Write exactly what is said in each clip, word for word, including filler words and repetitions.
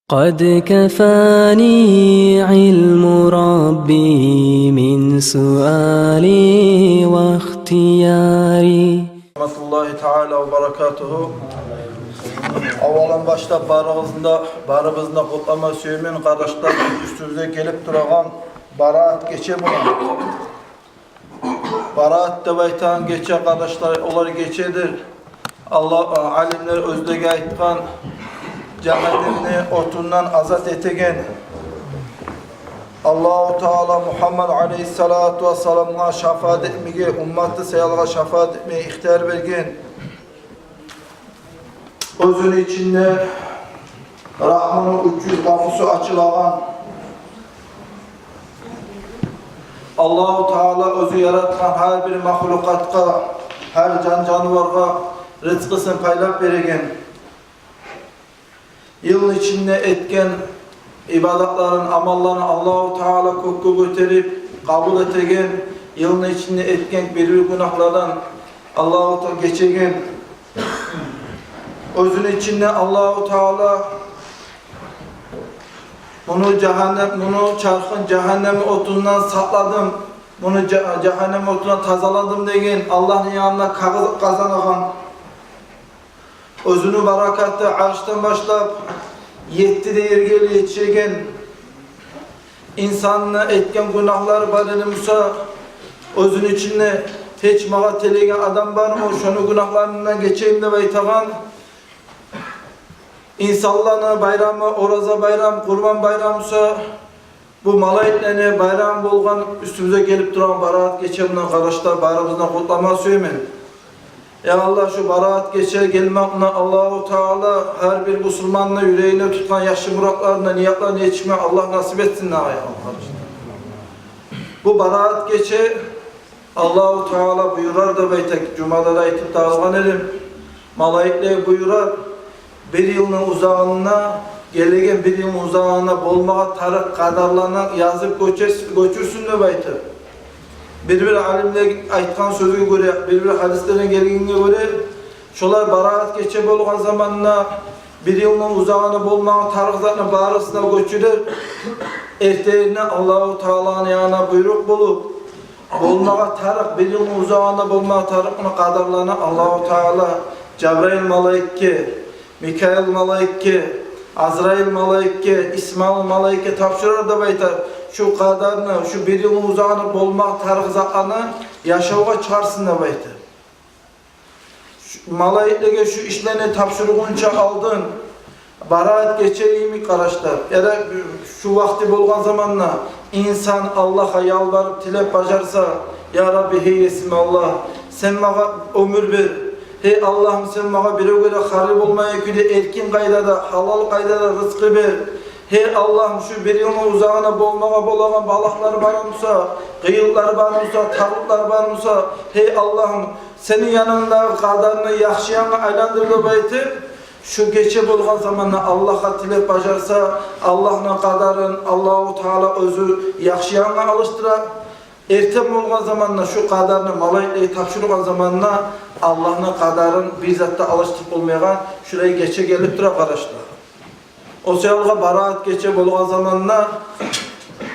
قد كفاني علم ربي من سؤالي واختياري. Раматуллагьи таала ва баракатугьу. Аввалан башлап барыгъызны да, барыбызны да къутлама сюемен, къардашлар, уьстюбюзге гелип турагъан Бараат гече булан. Бараат деп айтагъан гече, къардашлар, олар гечедир. Аллагь, алимлер оьзлеге айтгъан, жагьаннемни отундан азат этеген. Аллагьу Таала Мугьаммад алейгьиссалату вассаламгъа шафаат этмеге, умматы саялгъа шафаат этмеге ихтияр берген. Оьзюню ичинде рагьмуну уьч юз къапусу ачылагъан. Аллагьу Таала оьзю яратгъан гьар бир махлукъатгъа, гьар жан-жанываргъа рызкъысын пайлап береген. Йылны ичинде этген ибадатларын, амалларын Аллагьу Таала кёкге гётерип, къабул этеген, йылны ичинде этген бир-бир гюнагьлардан Аллагьу Таала гечеген. Оьзюню ичинде Аллагьу Таала муну жагьаннем, муну чархын жагьаннем отундан сакъладым, муну жа-, жагьаннем отундан тазаладым деген Аллагьны янында кагъыз къазанагъан. Оьзюню баракаты аршдан башлап етти де ерге етишеген. Инсанны этген гюнагьлары бар эди буса, оьзюню ичинде гьеч магъа тилеген адам бармы, шону гюнагьларындан гечейим деп айтагъан. Инсанланы байрамы, ораза байрам, къурбан байрам буса, бу малайиклени байрамы болгъан, уьстюбюзге гелип турагъан Бараат гече булан, къардашлар, барыбызны да къутлама сюемен. Я Аллагь, шу Бараат гече гелмек булан Аллагьу Таала гьар бир бусурманны юрегинде тутгъан яхшы муратларына, ниятларына етишме Аллагь насип этсин, я Аллагь. Бу Бараат гече Аллагьу Таала буюрар деп айта, жумада да айтып да алгъан эдим. Малайиклеге буюрар, бир йылны узагъына, гелеген бир йылны узагъына болмагъа тарыкъ къадарланы язып гёчюрс-, гёчюрсюн деп айтып. Бир-бир алимлер айтгъан сёзге гёре, бир-бир гьадислерден гелгенге гёре, шолар Бараат гече болгъан заманда бир йылны узагъына болмагъа тарыкъ затны барысын да гёчюрер. Эртенине Аллагьу Тааланы янындан буйрукъ болуп, болмагъа тарыкъ, бир йылны узагъына болмагъа тарыкъны къадарланы Аллагьу Таала Жабраил малайикге, Микаил малайикге, Азраил малайикге, Исмаил малайикге тапшурар деп айта. Шу къадарны, шу бир йылны узагъына болмагъа тарыкъ затланы яшавгъа чыгъарсын деп айта. Шу малайиклеге шу ишлени тапшургъунча алдын, Бараат гече йимик, къардашлар, яда шу вакъти болгъан заманда инсан Аллагьгъа ялбарып, тилеп бажарса: «Я Рабби, гьей Есим Аллагь, сен магъа оьмюр бер. Гьей Аллагьым, сен магъа биревге де харли болмайгъан кюйде эркин къайдада, гьалал къайдада рызкъы бер. Гьей Аллагьым, шу бир йылны узагъына болмагъа болагъан балагьлар бармы буса, къыйынлыкълар бармы буса, тарлыкълар бармы буса, гьей Аллагьым, сени янынгдагъы къадарны яхшы янгъа айландыр», — деп айтып, шу гече болгъан заманда Аллагьгъа тилеп бажарса, Аллагьны къадарын Аллагьу Таала оьзю яхшы янгъа алышдыра. Эртен болгъан заманда, шу къадарны малайиклеге тапшургъан заманда, Аллагьны къадарын бир зат да алышдырып болмайгъан шулай гече гелип тура, къардашлар. О саялгъа Бараат гече болгъан заманда,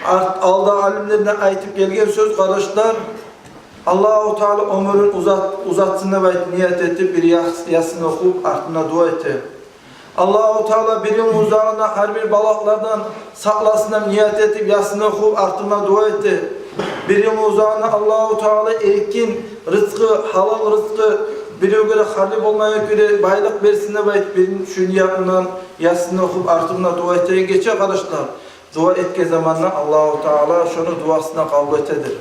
арт-, алда алимлерден айтып гелген сёз, къардашлар, Аллагьу Таала оьмюрюн узат-, узатсын деп айтып ният этип, бир Яс-, Ясин охуп, артында дуа эте. Аллагьу Таала бир йылны узагъына гьар бир балагьлардан сакъласын деп ният этип, Ясин охуп, артында дуа эте. Бир йылны узагъына Аллагьу Таала эркин рызкъы, гьалал рызкъы, биревге де харли болмайгъан кюйде байлыкъ берсин деп айтып, бир шу ниятындан Ясин охуп, артында дуа этеген гече, къардашлар. Дуа этген заманда Аллагьу Таала шону дуасын да къабул этедир.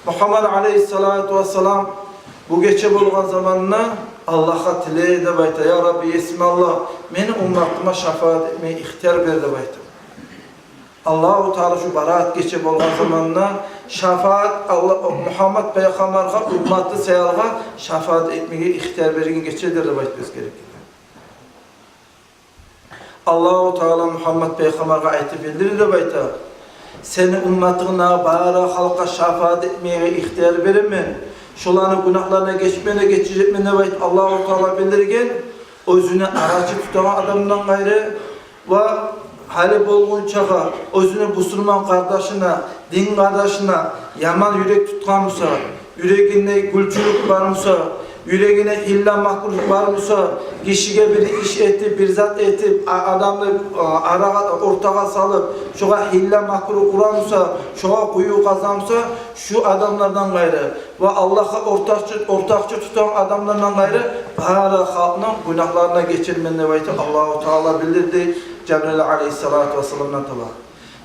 Мугьаммад алейгьиссалату вассалам бу гече болгъан заманда Аллагьгъа тилей деп айта: «Я Рабби, Есим Аллагь, мени умматыма шафаат этмеге ихтияр бер», — деп айта. Аллагьу Таала шу Бараат гече болгъан заманда шафаат, Аллагь, Мугьаммад пайхаммаргъа, умматы саялгъа шафаат этмеге ихтияр берген гечедир деп айтып эсгерген. Аллагьу Таала Мугьаммад пайхаммаргъа айтып билдире деп айта: «Сени умматынгны бары халкъгъа шафаат этмеге ихтияр беремен. Шоланы гюнагьларына гечмеге гечежекмен», — деп айтып Аллагьу Таала билдирген. Оьзюню арачы тутагъан адамдан къайры, Ва гьали болгъунчагъа оьзюню бусурман къардашына, дин къардашына яман юрек тутгъан буса, юрегинде гюлчюлюк бар буса, юрегинде гьилла макру бар буса, гишиге бир иш этип, бир зат этип, а-, адамны, а, арагъа, ортагъа салып, шогъар гьилла макру къургъан буса, шогъар къую къазгъан буса, шу адамлардан къайры ва Аллагьгъа ортакъчы, ортакъчы тутгъан адамлардан къайры бары халкъны гюнагьларына гечермен деп айтып, Аллагьу Таала билдирди Жабраил алейгьиссалату вассаламдан таба.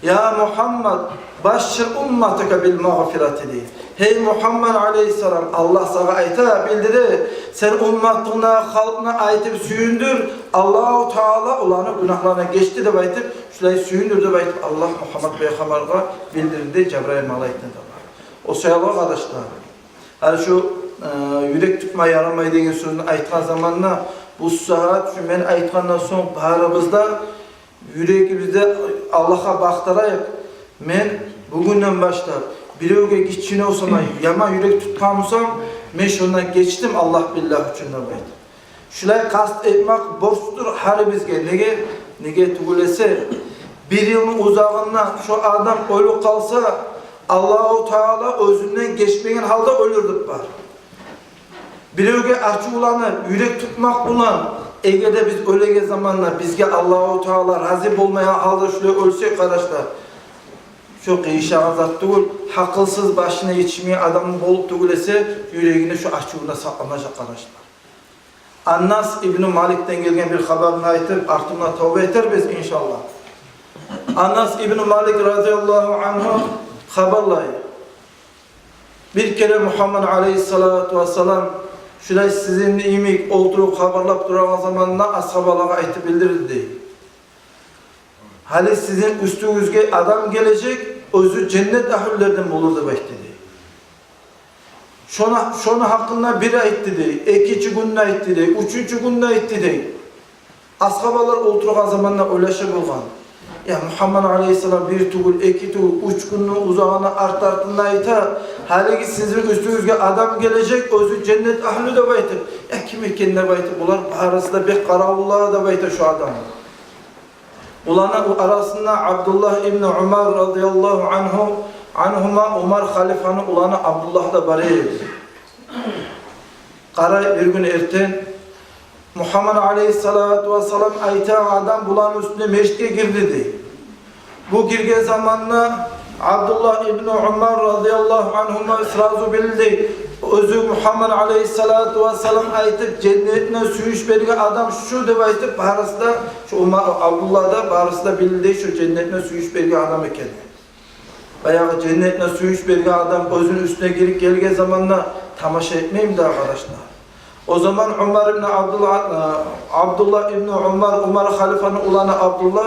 «Я Мухаммад, башшир умматака бил магъфирати», — дей. Гьей Мухаммад алейгьиссалам, Аллагь сагъа айта, билдире, сен умматынга, халкъынга айтып сююндюр, Аллагьу Таала оланы гюнагьларына гечди деп айтып, шулай сююндюр деп айтып, Аллагь Мухаммад пайхаммаргъа билдирди Жабраил малайикден таба. О саялы, къардашлар, гьали шу, э, юрек тутма ярамай деген сёзню айтгъан заманда, бу сагьат шу мен айтгъандан сонг барыбыз да юрегибизде Аллагьгъа бакъдырайыкъ. Мен бугюнден башлап биревге гиччине болсам, яман юрек тутгъан болсам, мен шондан гечдим, Аллагь, биллагь учун деп айтып. Шулай къаст этмек борчдур гьарибизге. Неге, неге тюгюл эсе, бир йылны узагъында шо адам оьлюп къалса, Аллагьу Таала оьзюнден гечмеген гьалда оьлюр деп бар. Биревге ачувланып, юрек тутмакъ булан, эгер де биз оьлеген заманда бизге Аллагьу Таала рази болмайгъан гьалда шулай оьлсек, къардашлар, шо къыйышагъан зат тюгюл, гьакъылсыз, башына етишмейген адам болуп тюгюл эсе, юрегинде шо ачувун да сакъламажакъ, къардашлар. Анас ибну Маликден гелген бир хабарны айтып, артындан тавба этербиз, иншаллагь. Анас ибну Малик разияллагьу ангьу хабарлай. Бир керен Мухаммад алейгьиссалату вассалам шулай сизин йимик олтуруп хабарлап турагъан заманда асгьабалагъа айтып билдирди. Гьали сизин уьстюгюзге адам гележек, оьзю женнет агьлюлерден болур деп айтды дей. Шону, шону гьакъында бир айтды дей, экинчи гюнде айтды дей, уьчюнчю гюнде айтды дей. Асгьабалар олтургъан заманда ойлаша болгъан: «Я Мухаммад алейгьиссалам, бир тюгюл, эки тюгюл, уьч гюнню узагъына арт-артында айта, гьалиги сизин уьстюгюзге адам гележек, оьзю женнет агьлю деп айтып. Я ким экен?» — деп айтып, булар барысы да бек къаравулла деп айта шо адамны. Буланы арасында Абдуллагь ибну Умар разияллагьу ангьу, ангьума, Умар халифаны уланы Абдуллагь да бар эди. Къарай, бир гюн эртен Мухаммад алейгьиссалату вассалам айтагъан адам буланы уьстюне межитге гирди дей. Бу гирген заманда Абдуллагь ибну Умар разияллагьу ангьума сразу билди. Оьзю Мухаммад алейгьиссалату вассалам айтып, женнетине сююнч берген адам шу деп айтып, барысы да, шу Умар, Абдуллагь да, барысы да билди шу женнетине сююнч берген адам экенни. Баягъы женнетине сююнч берген адам оьзюню уьстюне гирип гелген заманда тамаша этмейми дагъы, къардашлар? О заман Умар ибну Абдулла, э, Абдулла ибну Умар, Умар халифаны уланы Абдулла: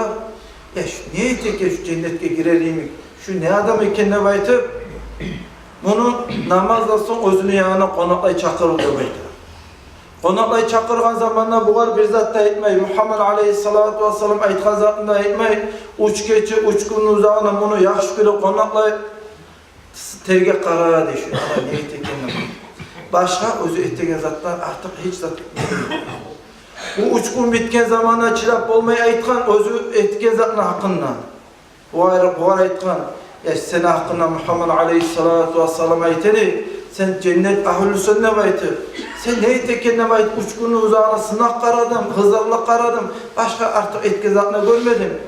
«Я шу не эте экен шу женнетге гирер йимик? Шу не адам экен?» — деп айтып, муну намаздан сонг оьзюню янына къонакълай чакъырды деп айта. Къонакълай чакъыргъан заманда бугъар бир зат да айтмай, Мухаммад алейгьиссалату вассалам айтгъан затны да айтмай, уьч гече, уьч гюнню узагъына муну яхшы кюйде къонакълай, тергеп къарады дей шу адам не эте экен деп. Башгъа оьзю этеген затдан артыкъ гьеч зат этмей. Бу уьч гюн битген заманда чыдап болмай айтгъан оьзю этген затны гьакъында. Бугъар, бугъар айтгъан: «Я, сени гьакъынгда Мухаммад алейгьиссалату вассалам айта эди, сен женнет агьлюсен деп айтып. Сен не эте экен деп айтып, уьч гюнню узагъына сынап къарадым, гьызырлап къарадым, башгъа артыкъ этген затны гёрмедим.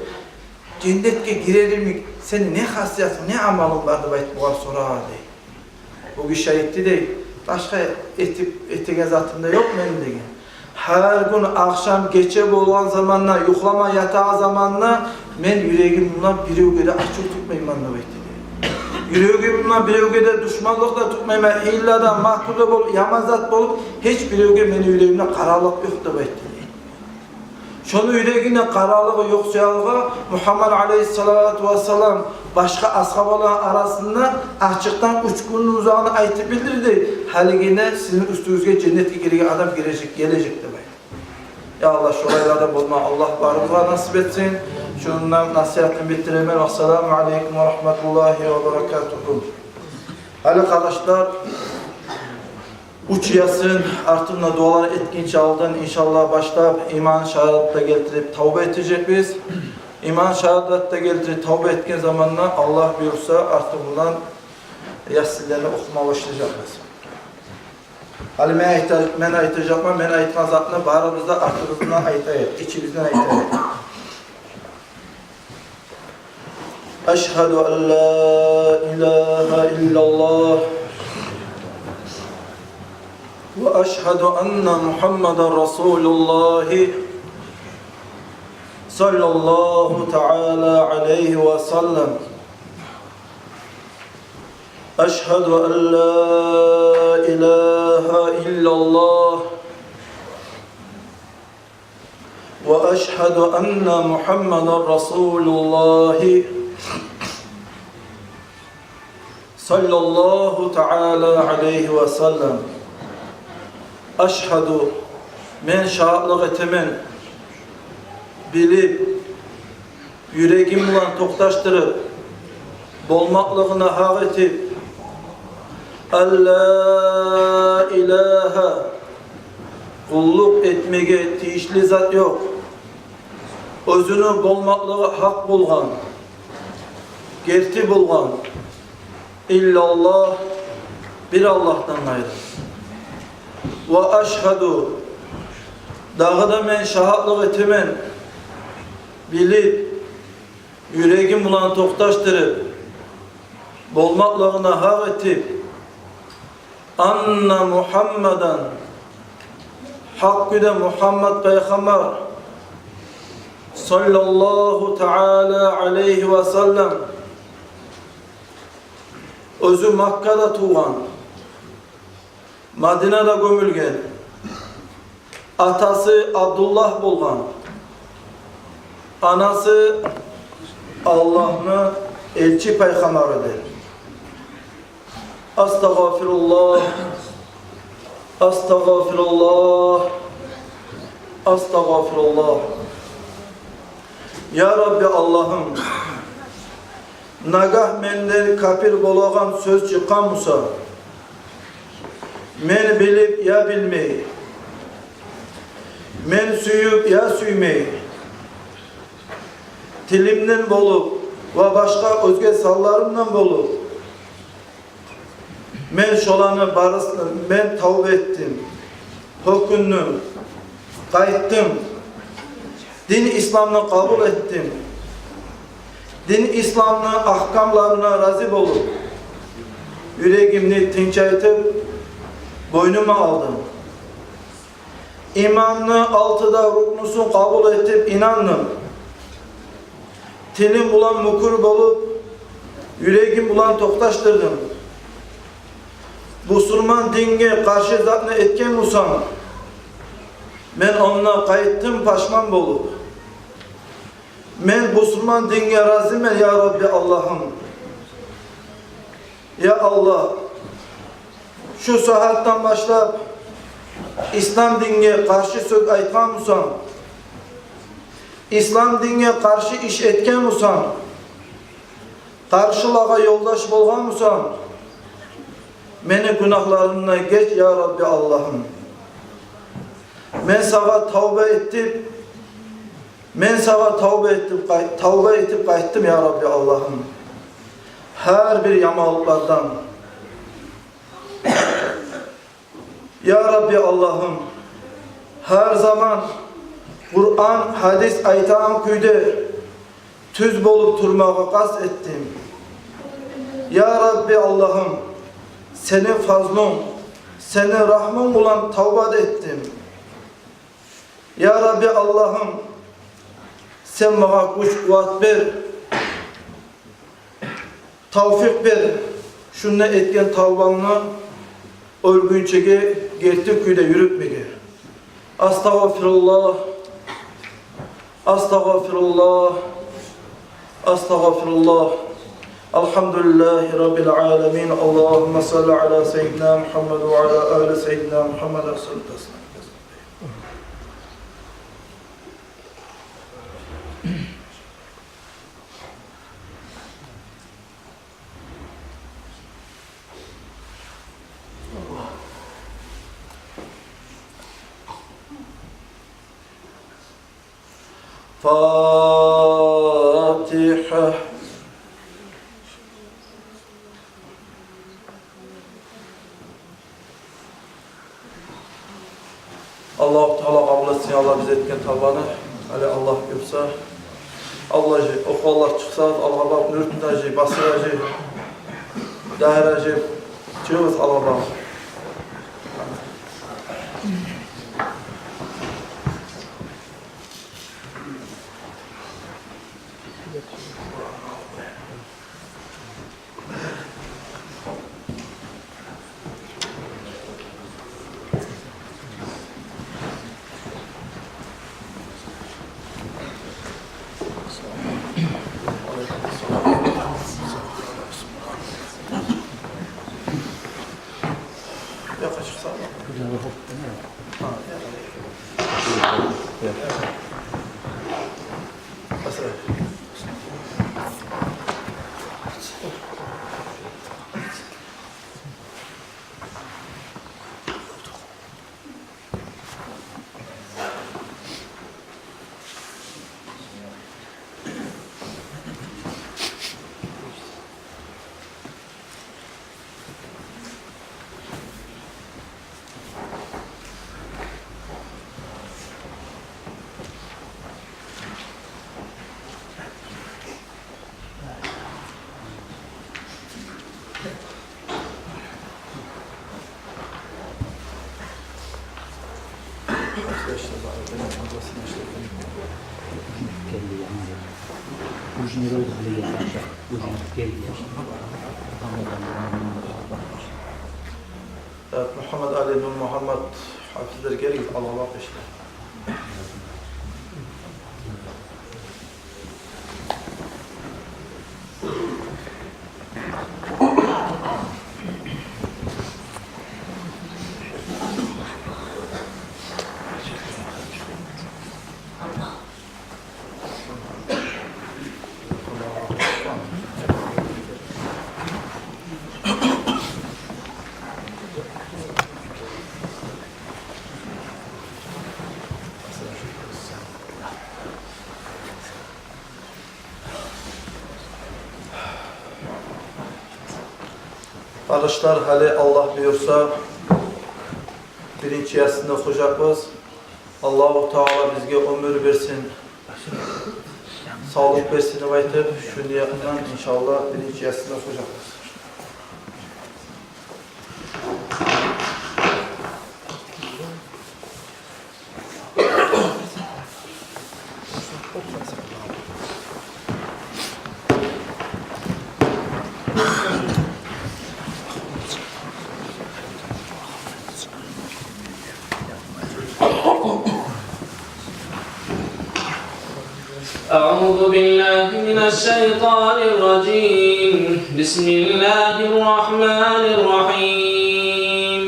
Женнетге гирер йимик сени не хасиятынг, не амалынг бар?» — деп айтып, бугъар сорады дей. Бу гиши айтды дей: «Башгъа этип, этеген затым да ёкъ мени, — деген. — Гьар гюн ахшам, гече болгъан заманда, юхлама ятагъан заманда мен юрегим булан биревге де ачув тутмайман», — деп айтды дей. «Юрегим булан биревге де душманлыкъ да тутмайман, гьилла да, макру да болуп, яман зат болуп, гьеч биревге мени юрегимде къаралыкъ ёкъ», — деп айтды дей. Шону юрегинде къаралыгъы ёкъ саялгъа Мухаммад алейгьиссалату вассалам башгъа асгьабаланы арасында ачыкъдан уьч гюнню узагъына айтып билдирди: «Гьалигине сизин уьстюгюзге женнетге гиреген адам гележек, гележек», — деп айтып. Я Аллагь, шолайлардан болма Аллагь барыбызгъа насип этсин. Шундан насигьатны битиремен. Ассаламу алейкум ва рагьматуллагьи ва баракатугьу. Гьали, къардашлар, Уьч Ясин артында дуалар этгинче алдын, иншаллагь, башлап иман шагьадат да гелтирип тавба этежекбиз. Иман шагьадат да гелтирип тавба этген заманда, Аллагь буюрса, артындан Ясинлени охума башлажакъбыз. Гьали мен айта-, мен айтажакъман, мен айтгъан затны барыбыз да артыбыздан айтайыкъ, ичибизден айтайыкъ. أشهد أن لا إله إلا الله، وأشهد أن محمدا رسول الله، صلى الله تعالى عليه وسلم. أشهد أن لا إله إلا الله، وأشهد أن محمدا رسول الله، صلى الله تعالى عليه وسلم. أشهد, мен шагьатлыкъ этемен, билип, юрегим булан токъташдырып, болмакълыгъына гьакъ этип, أن لا إله, къуллукъ этмеге тийишли зат ёкъ, оьзюню болмакълыгъы гьакъ болгъан, герти болгъан, إلا الله, бир Аллагьдан къайры. وأشهد, дагъы да мен шагьатлыкъ этемен, билип, юрегим булан токъташдырып, болмакълыгъына гьакъ этип, أن محمدا, гьакъ кюйде Мугьаммад пайхаммар, صلى الله تعالى عليه وسلم, оьзю Маккада тувгъан, Мадинада гёмюлген. Атасы Абдуллагь болгъан, анасы Аллагьны элчи пайхаммары эди. أستغفر الله، أستغفر الله، أستغفر الله. Я Рабби Аллагьым, нагагь менден капир болагъан сёз чыкъгъан буса, мен билип я билмей, мен сююп я сюймей, тилимден болуп ва башгъа оьзге санларымдан болуп, мен шоланы барысын, мен тавба этдим, гьёкюндюм, къайтдым. Дин исламны къабул этдим. Дин исламны агькамларына рази болуп, юрегимни тынчайтып, бойнума алдым. Иманны алты да рукнусун къабул этип инандым. Тилим булан мюкюр болуп, юрегим булан токъташдырдым. Бусурман динге къаршы затны этген бусам, мен ондан къайтдым пашман болуп. Мен бусурман динге разимен, я Рабби Аллагьым. Я Аллагь, шу сагьатдан башлап ислам динге къаршы сёз айтгъан бусам, ислам динге къаршы иш этген бусам, къаршылагъа ёлдаш болгъан бусам, мени гюнагьларымдан геч, я Рабби Аллагьым. Мен сагъа тавба этип, мен сагъа тавба этип къай-, тавба этип къайтдым, я Рабби Аллагьым, гьар бир яманлыкълардан. Я Рабби Аллагьым, гьар заман Къуран, гьадис айтагъан кюйде тюз болуп турмагъа къаст этдим. Я Рабби Аллагьым, сени фазлунг, сени рагьмунг булан тавба да этдим. Я Рабби Аллагьым, сен магъа гюч-къуват бер, тавфикъ бер, шунда этген тавбамны оьлгюнчеге герти кюйде юрютмеге. أستغفر الله، أستغفر الله، أستغفر الله. الحمد لله رب العالمين. اللهم صل على سيدنا محمد وعلى آل سيدنا محمد وسلم تسليما. الفاتحة. Аллагьу Таала къабул этсин, Аллагь, биз этген тавбаны. Гьали Аллагь буюрса, Аллагь жи, охугъанлар чыкъса, алгъа барып, Нюртюнде жи, Басра жи, Дагъара жи, чыгъыгъыз алгъа барып. Yok, açık sağ ol. Ha, ya. Basra. Evet, Muhammed Ali, Nur Muhammed, hafizler, geliň, Allah'a bak işte. Къардашлар, гьали Аллагь буюрса, биринчи Ясинни охужакъбыз. Аллагьу Таала бизге оьмюр берсин, савлукъ берсин деп айтып, шу ният булан, иншаллагь, биринчи Ясинни охужакъбыз. أعوذ بالله من الشيطان الرجيم. بسم الله الرحمن الرحيم.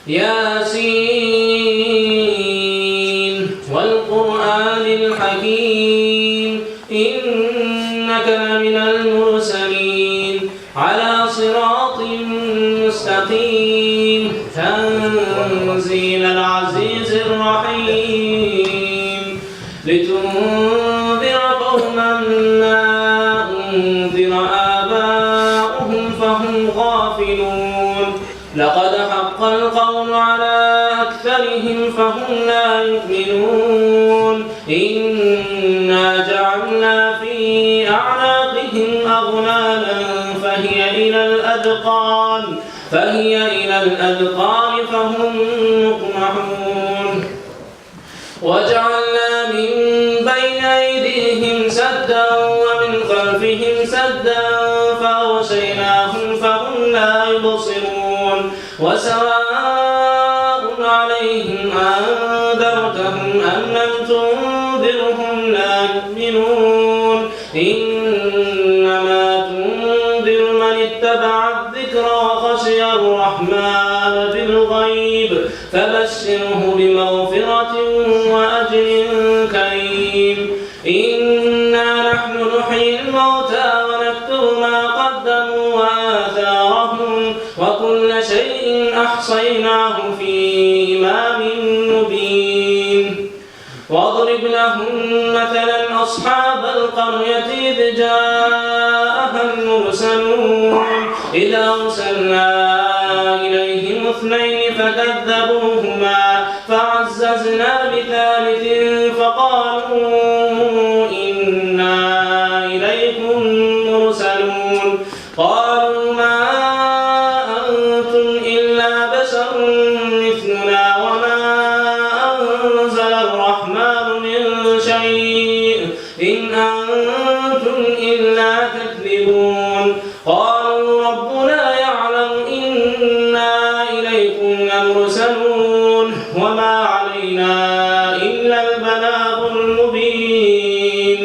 يس والقرآن الحكيم. إنك لمن المرسلين. على صراط مستقيم. تنزيل العزيز الرحيم. لتنذر قوما ما أنذر آباؤهم فهم غافلون. لقد حق القول على أكثرهم فهم لا يؤمنون. إنا جعلنا في أعناقهم أغلالا فهي إلى الأذقان، فهي إلى الأذقان فهم مقمحون. وجعلنا من بين أيديهم سدا ومن خلفهم سدا فأغشيناهم فهم لا يبصرون. وسواء عليهم أأنذرتهم أم لم تنذرهم لا يؤمنون. إنما تنذر من اتبع الذكر وخشي الرحمن بالغيب. فبشره بمغفرة وأجر كريم. إنا نحن نحيي الموتى ونكتب ما قدموا وآثارهم وكل شيء أحصيناه في إمام مبين. واضرب واضرب لهم مثلا أصحاب القرية إذ جاءها المرسلون. إذ أرسلنا إليهم اثنين فكذبوهما فعززنا بثالث فقالوا إنا إليكم مرسلون. قالوا ما أنتم إلا بشر مثلنا وما أنزل الرحمن من شيء إن أنتم إلا تكذبون. قالوا ربنا يعلم إنا إليكم لمرسلون وما علينا إلا البلاغ المبين.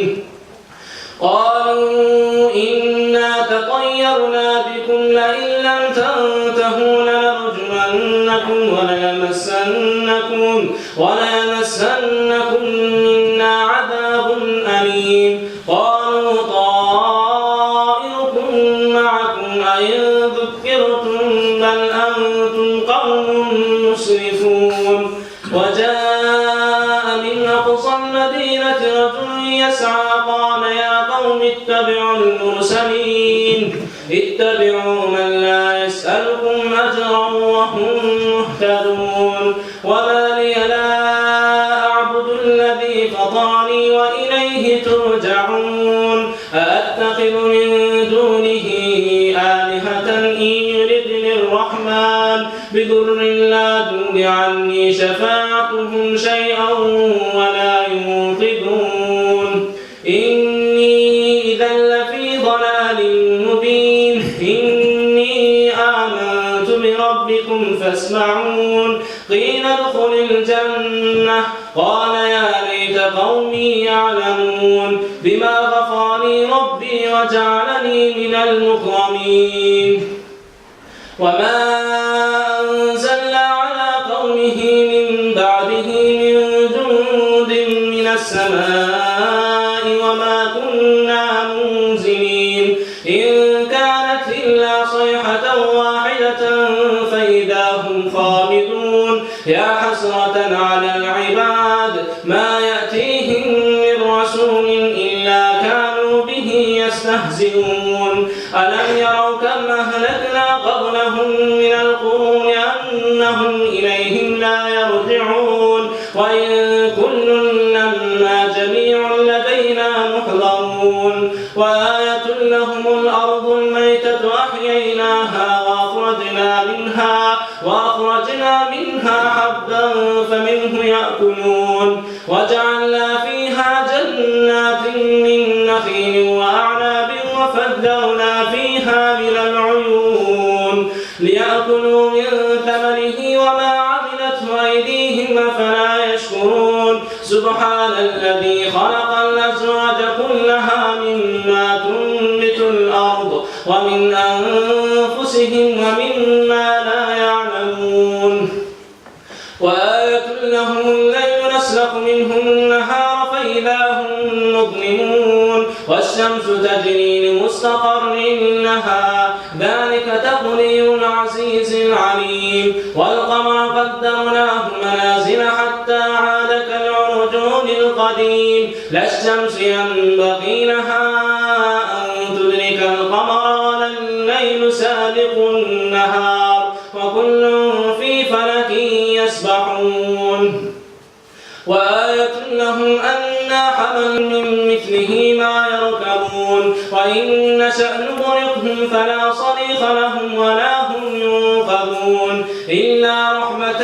قالوا إنا تطيرنا بكم لئن لم تنتهوا لنرجمنكم وليمسنكم، وليمسنكم منا عذاب أليم. قالوا طائركم معكم أئن ذكرتم بل أنتم قوم مسرفون. وجاء من أقصى المدينة رجل يسعى قال يا قوم اتبعوا المرسلين. اتبعوا من لا يسألكم أجرا وهم مهتدون. وما لي لا أعبد الذي فطرني وإليه ترجعون. أأتخذ من دونه آلهة إن يردن الرحمن بضر لا تغن عني شفاعتهم شيئا ولا ينقذون. إني إذا لفي ضلال مبين. إني آمنت بربكم فاسمعون. قيل ادخل الجنة. قال يا ليت قومي يعلمون. بما غفر لي ربي وجعلني من المكرمين. وما أنزلنا على قومه من بعده من جند من السماء وما كنا منزلين. إن كانت إلا صيحة واحدة فإذا هم خامدون. يا حسرة على العباد ما يأتيهم من رسول إلا كانوا به يستهزئون. ألم يروا كم أهلكنا قبلهم من القرون أنهم إليهم لا يرجعون. وإن كل لما جميع لدينا محضرون. وآية لهم الأرض الميتة أحييناها وأخرجنا منها، وأخرجنا منها حبا فمنه يأكلون. وجعلنا فيها جنات من نخيل وأعناب وفجرنا فيها من العيون. ليأكلوا من ثمره وما عملته أيديهم أفلا يشكرون. سبحان الذي خلق الأزواج كلها مما تنبت الأرض ومن أنفسهم ومما لا يعلمون. وآية لهم الليل نسلخ منه النهار فإذا هم مظلمون. والشمس تجري لمستقر لها ذلك تقدير العزيز العليم. والقمر قدرناه منازل حتى عاد كالعرجون القديم. لا الشمس ينبغي لها أن تدرك القمر ولا الليل سابق النهار وكل في فلك يسبحون. وآية لهم أنا حملنا من مثله ما يركبون. وإن نشأ نغرقهم فلا صريخ لهم ولا هم ينقذون. إلا رحمة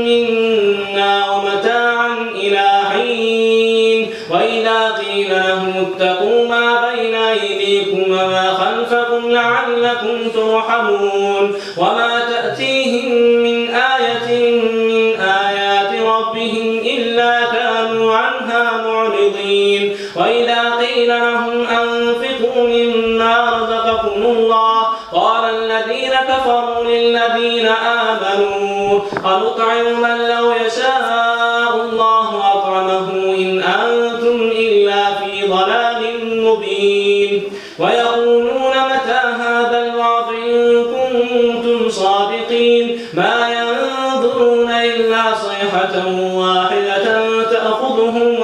منا ومتاعا إلى حين. وإذا قيل لهم اتقوا ما بين أيديكم وما خلفكم لعلكم ترحمون. وما تأتيهم من آية من آيات ربهم إلا كانوا عنها معرضين. وإذا قيل لهم أنفقوا مما رزقكم الله قال الذين كفروا للذين آمنوا أنطعم من لو يشاء الله أطعمه إن أنتم إلا في ضلال مبين. ويقولون متى هذا الوعد إن كنتم صادقين. ما ينظرون إلا صيحة واحدة تأخذهم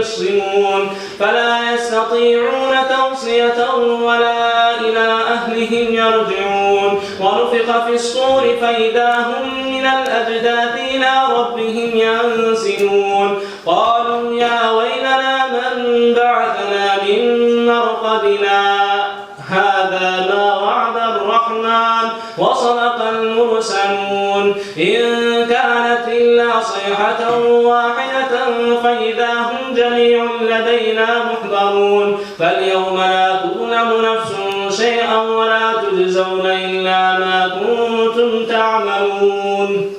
يخصمون، فلا يستطيعون توصية ولا إلى أهلهم يرجعون. ونفخ في الصور فإذا هم من الأجداث إلى ربهم ينسلون. قالوا يا ويلنا من بعثنا من مرقدنا، هذا ما وعد الرحمن وصدق المرسلون. إن كانت إلا صيحة واحدة فإذا هم جميع لدينا محضرون. فاليوم لا تظلم نفس شيئا ولا تجزون إلا ما كنتم تعملون.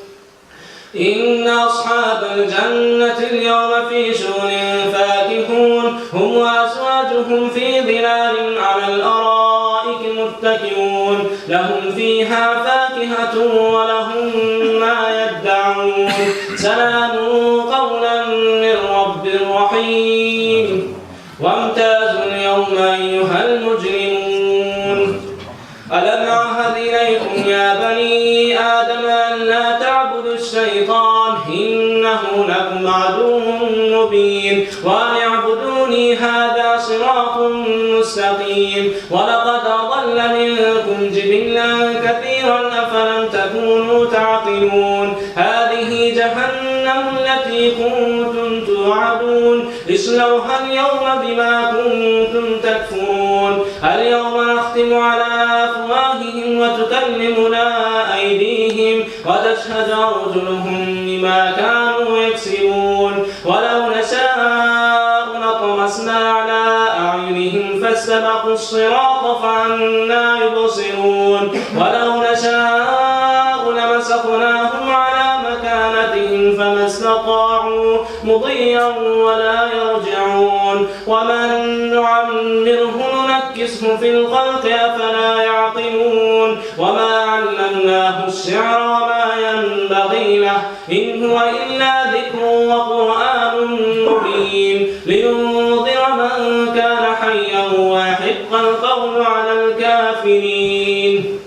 إن أصحاب الجنة اليوم في شغل فاكهون، هم وأزواجهم في ظلال على الأرائك متكئون، لهم فيها فاكهة ولهم ما يدعون، سلام قولا من رب رحيم. وامتازوا اليوم أيها المجرمون. ألم أعهد إليكم يا بني آدم أن لا تعبدوا الشيطان إنه لكم عدو مبين وأن اعبدوني هذا صراط مستقيم ولقد أضل منكم جبلا كثيرا أفلم تكونوا تعقلون. هذه جهنم التي كنتم توعدون اصلوها اليوم بما كنتم تكفرون. اليوم نختم على أفواههم وتكلمنا أيديهم وتشهد أرجلهم بما كانوا يكسبون. ولو نشاء لطمسنا على أعينهم فاستبقوا الصراط فأنى يبصرون. ولو نشاء لمسخناهم على مكانتهم فما استطاعوا مضيا ولا يرجعون. ومن نعمره ننكسه في الخلق أفلا يعقلون. وما علمناه الشعر وما ينبغي له إن هو إلا ذكر وقرآن مبين لينذر من كان حيا ويحق القول على الكافرين.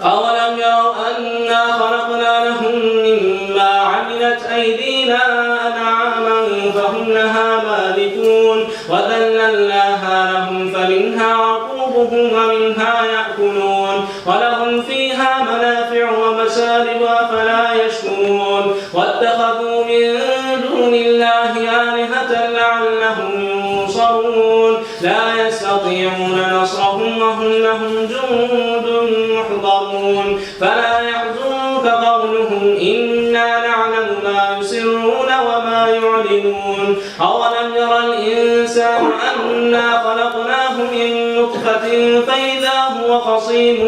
أولم يروا أنا خلقنا لهم مما عملت أيدينا أنعاما فهم لها مالكون وذللناها لهم فمنها ركوبهم ومنها يأكلون ولهم فيها منافع ومشارب أفلا يشكرون. واتخذوا من دون الله آلهة لعلهم ينصرون. لا يستطيعون نصرهم وهم لهم جند محضرون. فلا يحزنك قولهم إنا نعلم ما يسرون وما يعلنون. أولم ير الإنسان أنا خلقناه من نطفة فإذا هو خصيم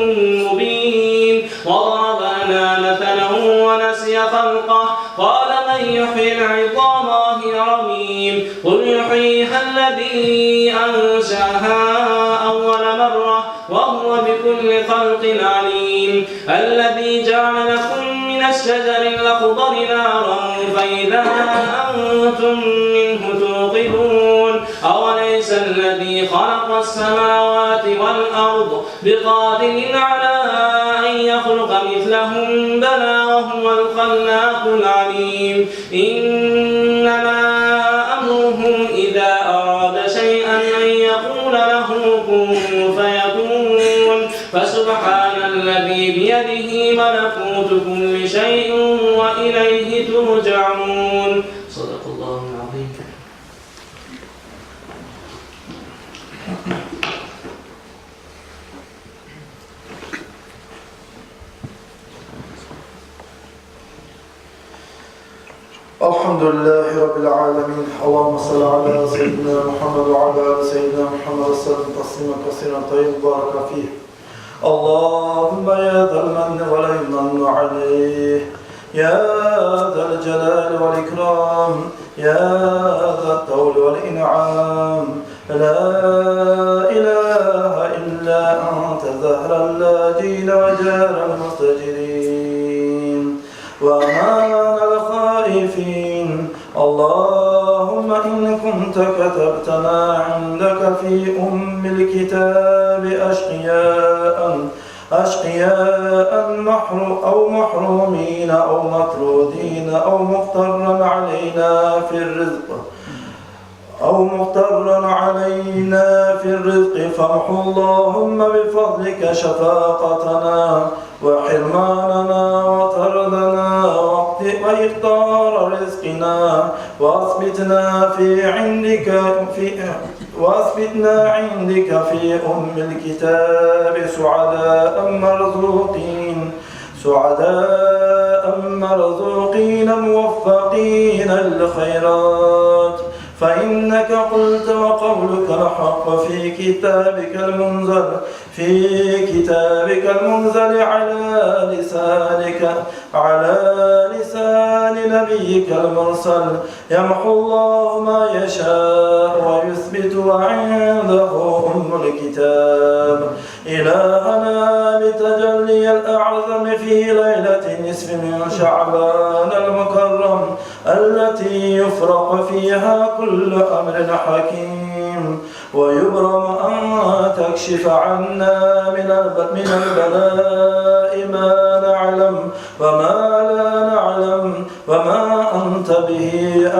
مبين. وضرب لنا مثلا ونسي خلقه قال من يحيي العظام وهي رميم قل يحييها الذي أنشأها أول مرة وهو بكل خلق عليم الذي جعل لكم من الشجر الأخضر نارا فإذا أنتم منه توقدون أوليس الذي خلق السماوات والأرض بقادر على أن يخلق مثلهم بلى وهو الخلاق العليم إنما أمره إذا أراد شيئا أن يقول له كن فيكون فسبحان الذي بيده ملكوت كل شيء وإليه ترجعون صدق الله العظيم. الحمد لله رب العالمين. اللهم صل على سيدنا محمد وعلى آل سيدنا محمد وسلم تسليما كثيرا طيبا مباركا فيه. اللهم يا ذا المن ولا يمن عليه، يا ذا الجلال والإكرام، يا ذا الطول والإنعام، لا إله إلا أنت زهر اللاجين وجار المستجيرين وأمان الخائفين. اللهم إن كنت كتبتنا عندك في أم الكتاب أشقياء، أشقياء محرو-، أو محرومين أو مطرودين أو مقترا علينا في الرزق، أو مقتدرا علينا في الرزق، فامح اللهم بفضلك شفقتنا وحرماننا وطردنا واقت-، وإقطار رزقنا، وأثبتنا في عندك، في، وأثبتنا عندك في أم الكتاب سعداء مرزوقين، سعداء مرزوقين موفقين للخيرات، فإنك قلت وقولك الحق في كتابك المنزل، في كتابك المنزل على لسانك، على لسان نبيك المرسل، يمحو الله ما يشاء ويثبت وعنده أم الكتاب. إلهنا بتجلي الأعظم في ليلة النصف من شعبان المكرم، التي يفرق فيها كل أمر حكيم، ويبرم أن تكشف عنا من الب-، من البلاء ما نعلم وما لا نعلم، وما أنت به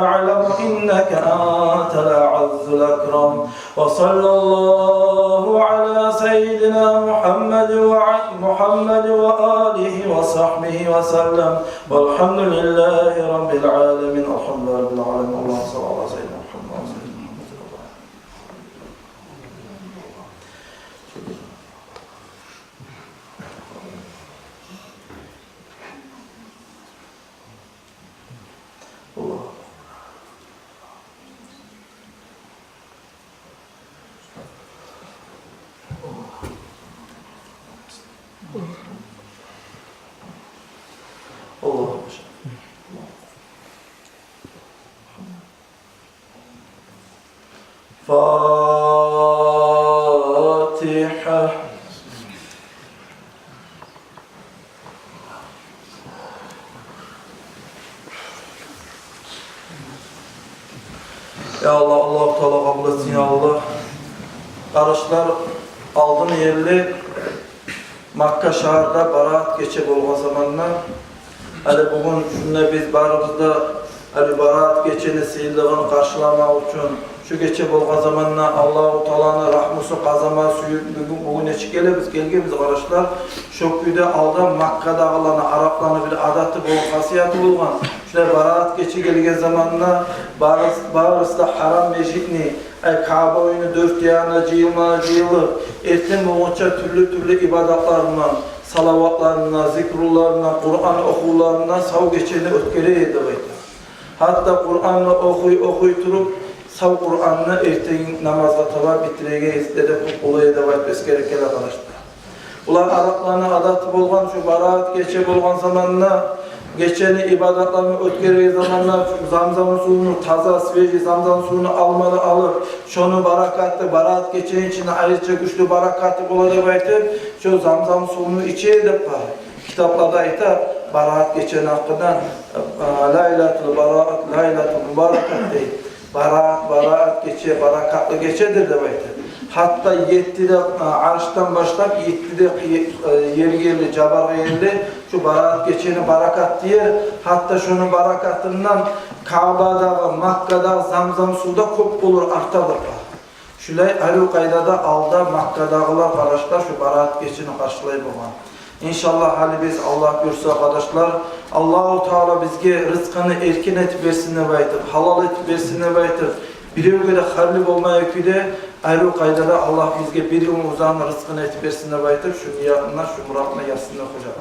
أعلم، إنك أنت الأعز الأكرم. وصلى الله على سيدنا محمد وع-، محمد وآله وصحبه وسلم. والحمد لله رب العالمين. الحمد لله رب العالمين. اللهم صل على سيدنا محمد وسلم. الله. الله. Фатигьа. Я Аллагь, Аллагьу Таала къабул этсин, я Аллагь. Къардашлар, алдын ерли Макка шагьарда Бараат гече болгъан заманда, гьали бугюн шунда биз барыбыз да, гьали Бараат гечени сыйлылыгъын къаршыламакъ учун, шу гече болгъан заманда Аллагьу Тааланы рагьмусу къазанма сююп, бугюн, бугюн нечик гелебиз, гелгенбиз, къардашлар. Шо кюйде алда Маккадагъыланы, арапланы бир адаты болгъан, хасияты болгъан. Шулай Бараат гече гелген заманда барыс-, барысы да Гьарам межитни, ай, Каъба уьюню дёрт янына жыйылма жыйылып, эртен болгъунча тюрлю-тюрлю ибадатларындан, салаватларындан, зикрулларындан, Къуран охувларындан сав гечени оьтгере эди деп айта. Гьатта Къуранны охуй, охуй туруп, сав Къуранны эртен намазгъа таба битиреген эди деп, къулай эди деп айтып эсгерип геле, къардашлар. Булар арапланы адаты болгъан, шу Бараат гече болгъан заманда, гечени ибадатларын оьтгерген заманда, шу Замзам сувну, таза, свежий Замзам сувну алманы алып, шону баракаты, Бараат гечени ичинде айрыча гючлю баракаты бола деп айтып, шу Замзам сувну иче деп бар. Китапларда айта, Бараат гечени гьакъында, э, Лайлатул Бараат, Лайлатул Мубаракат дей. Бараат, Бараат гече баракатлы гечедир деп айта. Гьатта етти де, э, аршдан башлап, етти де, э, ерге ерли, жабаргъа ерли шу Бараат гечени баракат дей. Гьатта шону баракатындан Каъбадагъы, Маккадагъы Замзам сув да кёп болур, арта деп бар. Шулай арив къайдада алда Маккадагъылар, къардашлар, шу Бараат гечени къаршылай болгъан. Иншаллагь, гьали биз, Аллагь буюрса, къардашлар, Аллагьу Таала бизге рызкъыны эркин этип берсин деп айтып, гьалал этип берсин деп айтып, биревге де харли болмай кюйде, арив къайдада Аллагь бизге бир йыл узагъына рызкъыны этип берсин деп айтып, шу ниятына, шу муратына язсын деп, гьожа.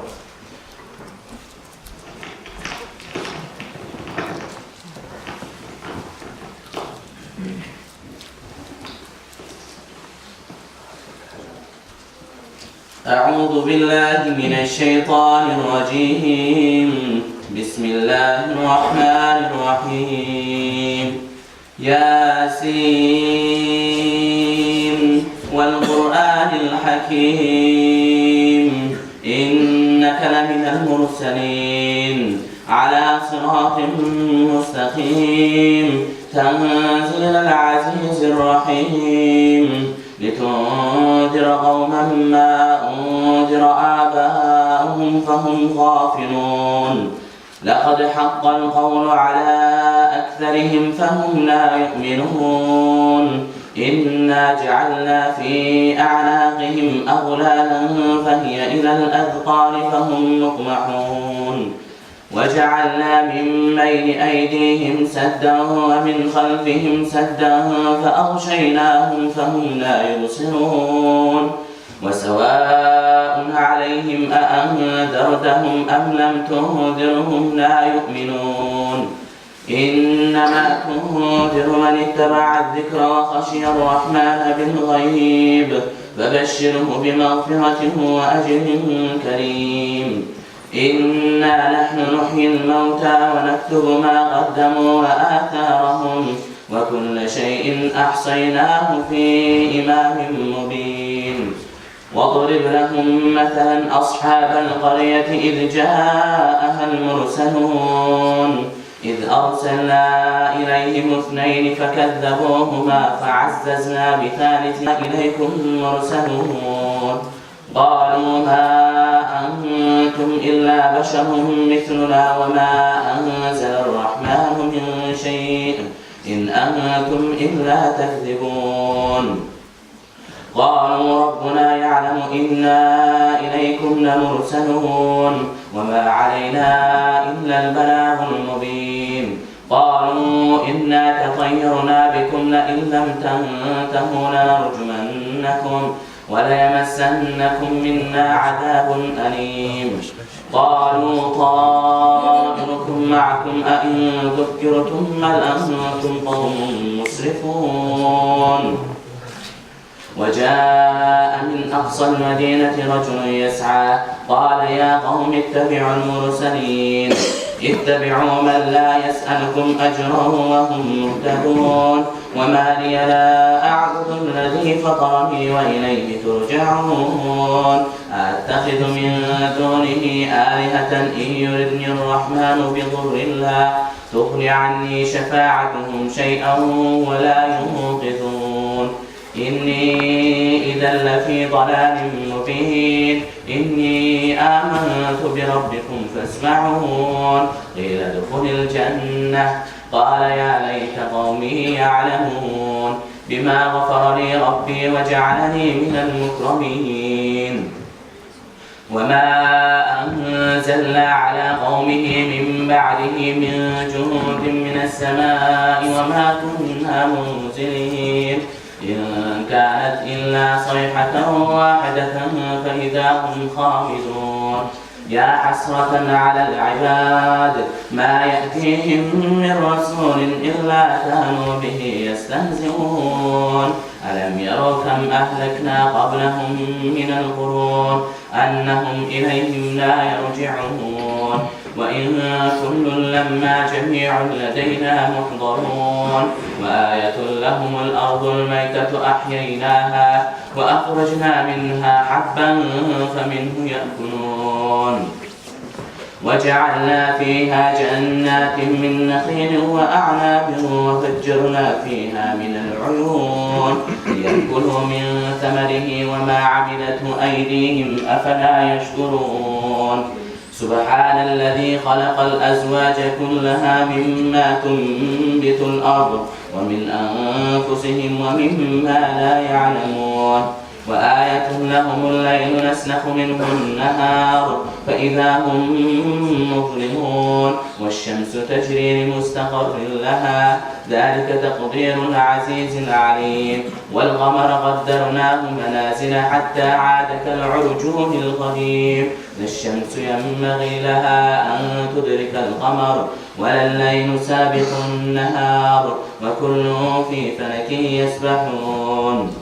أعوذ بالله من الشيطان الرجيم. بسم الله الرحمن الرحيم. ياسين والقرآن الحكيم. إنك لمن المرسلين على صراط مستقيم. تنزيل العزيز الرحيم. لتنذر قوما ما أنذر آباؤهم فهم غافلون. لقد حق القول على أكثرهم فهم لا يؤمنون. إنا جعلنا في أعناقهم أغلالا فهي إلى الأذقان فهم مقمحون. وجعلنا من بين أيديهم سدا ومن خلفهم سدا فأغشيناهم فهم لا يبصرون. وسواء عليهم أأنذرتهم أم لم تنذرهم لا يؤمنون. إنما تنذر من اتبع الذكر وخشي الرحمن بالغيب فبشره بمغفرة وأجر كريم. إنا نحن نحيي الموتى ونكتب ما قدموا وآثارهم وكل شيء أحصيناه في إمام مبين. واضرب لهم مثلا أصحاب القرية إذ جاءها المرسلون. إذ أرسلنا إليهم اثنين فكذبوهما فعززنا بثالث إليكم مرسلون. قالوا ما أنتم إلا بشر مثلنا وما أنزل الرحمن من شيء إن أنتم إلا تكذبون. قالوا ربنا يعلم إنا إليكم لمرسلون وما علينا إلا البلاغ المبين. قالوا إنا تطيرنا بكم لئن لم تنتهوا لنرجمنكم وليمسنكم منا عذاب أليم. قالوا طائركم معكم أئن ذكرتم بل أنتم قوم مسرفون. وجاء من أقصى المدينة رجل يسعى قال يا قوم اتبعوا المرسلين اتبعوا من لا يسألكم أجرا وهم مهتدون. وما لي لا أعبد الذي فطرني وإليه ترجعون. أأتخذ من دونه آلهة إن يردني الرحمن بضر لا تغن عني شفاعتهم شيئا ولا ينقذون. إني إذا لفي ضلال مبين. إني آمنت بربكم فاسمعون. قيل ادخل الجنة. قال يا ليت قومي يعلمون بما غفر لي ربي وجعلني من المكرمين. وما أنزلنا على قومه من بعده من جند من السماء وما كنا منزلين. إن كانت إلا صيحة واحدة فإذا هم خامدون. يا حسرة على العباد ما يأتيهم من رسول إلا كانوا به يستهزئون. ألم يروا كم أهلكنا قبلهم من القرون أنهم إليهم لا يرجعون. وإن كل لما جميع لدينا محضرون. وآية لهم الأرض الميتة أحييناها وأخرجنا منها حبا فمنه يأكلون. وجعلنا فيها جنات من نخيل وأعناب وفجرنا فيها من العيون ليأكلوا من ثمره وما عملته أيديهم أفلا يشكرون. سبحان الذي خلق الأزواج كلها مما تنبت الأرض ومن أنفسهم ومما لا يعلمون. وآية لهم الليل نسلخ منه النهار فإذا هم مظلمون. والشمس تجري لمستقر لها ذلك تقدير العزيز العليم. والقمر قدرناه منازل حتى عاد كالعرجون القديم. لا الشمس ينبغي لها أن تدرك القمر ولا الليل سابق النهار وكل في فلك يسبحون.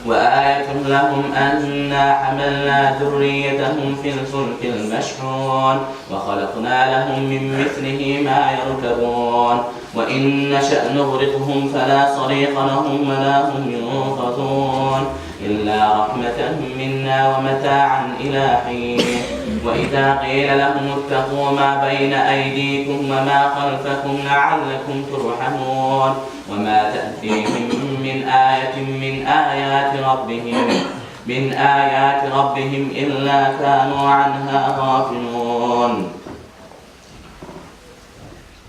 وآية لهم أنا حملنا ذريتهم في الفلك المشحون وخلقنا لهم من مثله ما يركبون وإن نشأ نغرقهم فلا صريخ لهم ولا هم ينقذون إلا رحمة منا ومتاعا إلى حين. وإذا قيل لهم اتقوا ما بين أيديكم وما خلفكم لعلكم ترحمون. وما تأتيهم من آية من آيات ربهم، من آيات ربهم إلا كانوا عنها غافلون.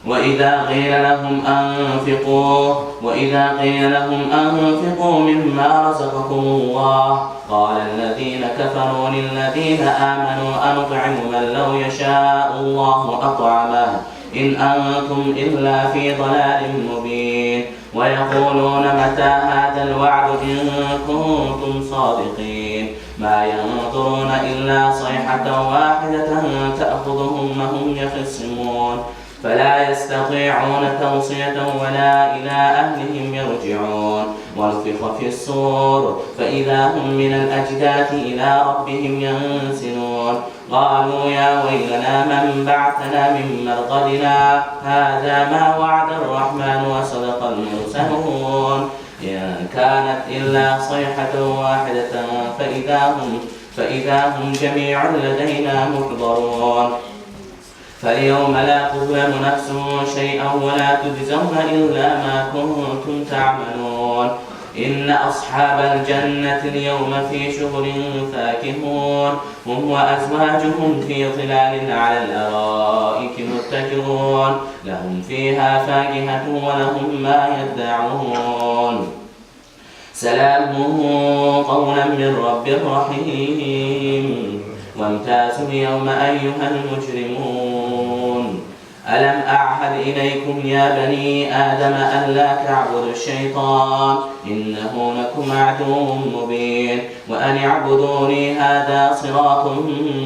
وإذا قيل لهم أنفقوا، وإذا قيل لهم أنفقوا مما رزقكم الله، قال الذين كفروا للذين آمنوا أنطعم من لو يشاء الله أطعمه، إن أنتم إلا في ضلال مبين. ويقولون متى هذا الوعد إن كنتم صادقين. ما ينظرون إلا صيحة واحدة تأخذهم وهم يخصمون. فلا يستطيعون توصية ولا إلى أهلهم يرجعون. ونفخ في الصور فإذا هم من الأجداث إلى ربهم ينسلون. قالوا يا ويلنا من بعثنا من مرقدنا، هذا ما وعد الرحمن وصدق المرسلون. إن كانت إلا صيحة واحدة فإذا هم، فإذا هم جميع لدينا محضرون. فاليوم لا تظلم نفس شيئا ولا تجزون إلا ما كنتم تعملون. إن أصحاب الجنة اليوم في شغل فاكهون. هم وأزواجهم في ظلال على الأرائك متكئون. لهم فيها فاكهة ولهم ما يدعون. سلام قولا من رب رحيم. وامتازوا اليوم أيها المجرمون. ألم أعهد إليكم يا بني آدم أن لا تعبدوا الشيطان إنه لكم عدو مبين. وأن اعبدوني هذا صراط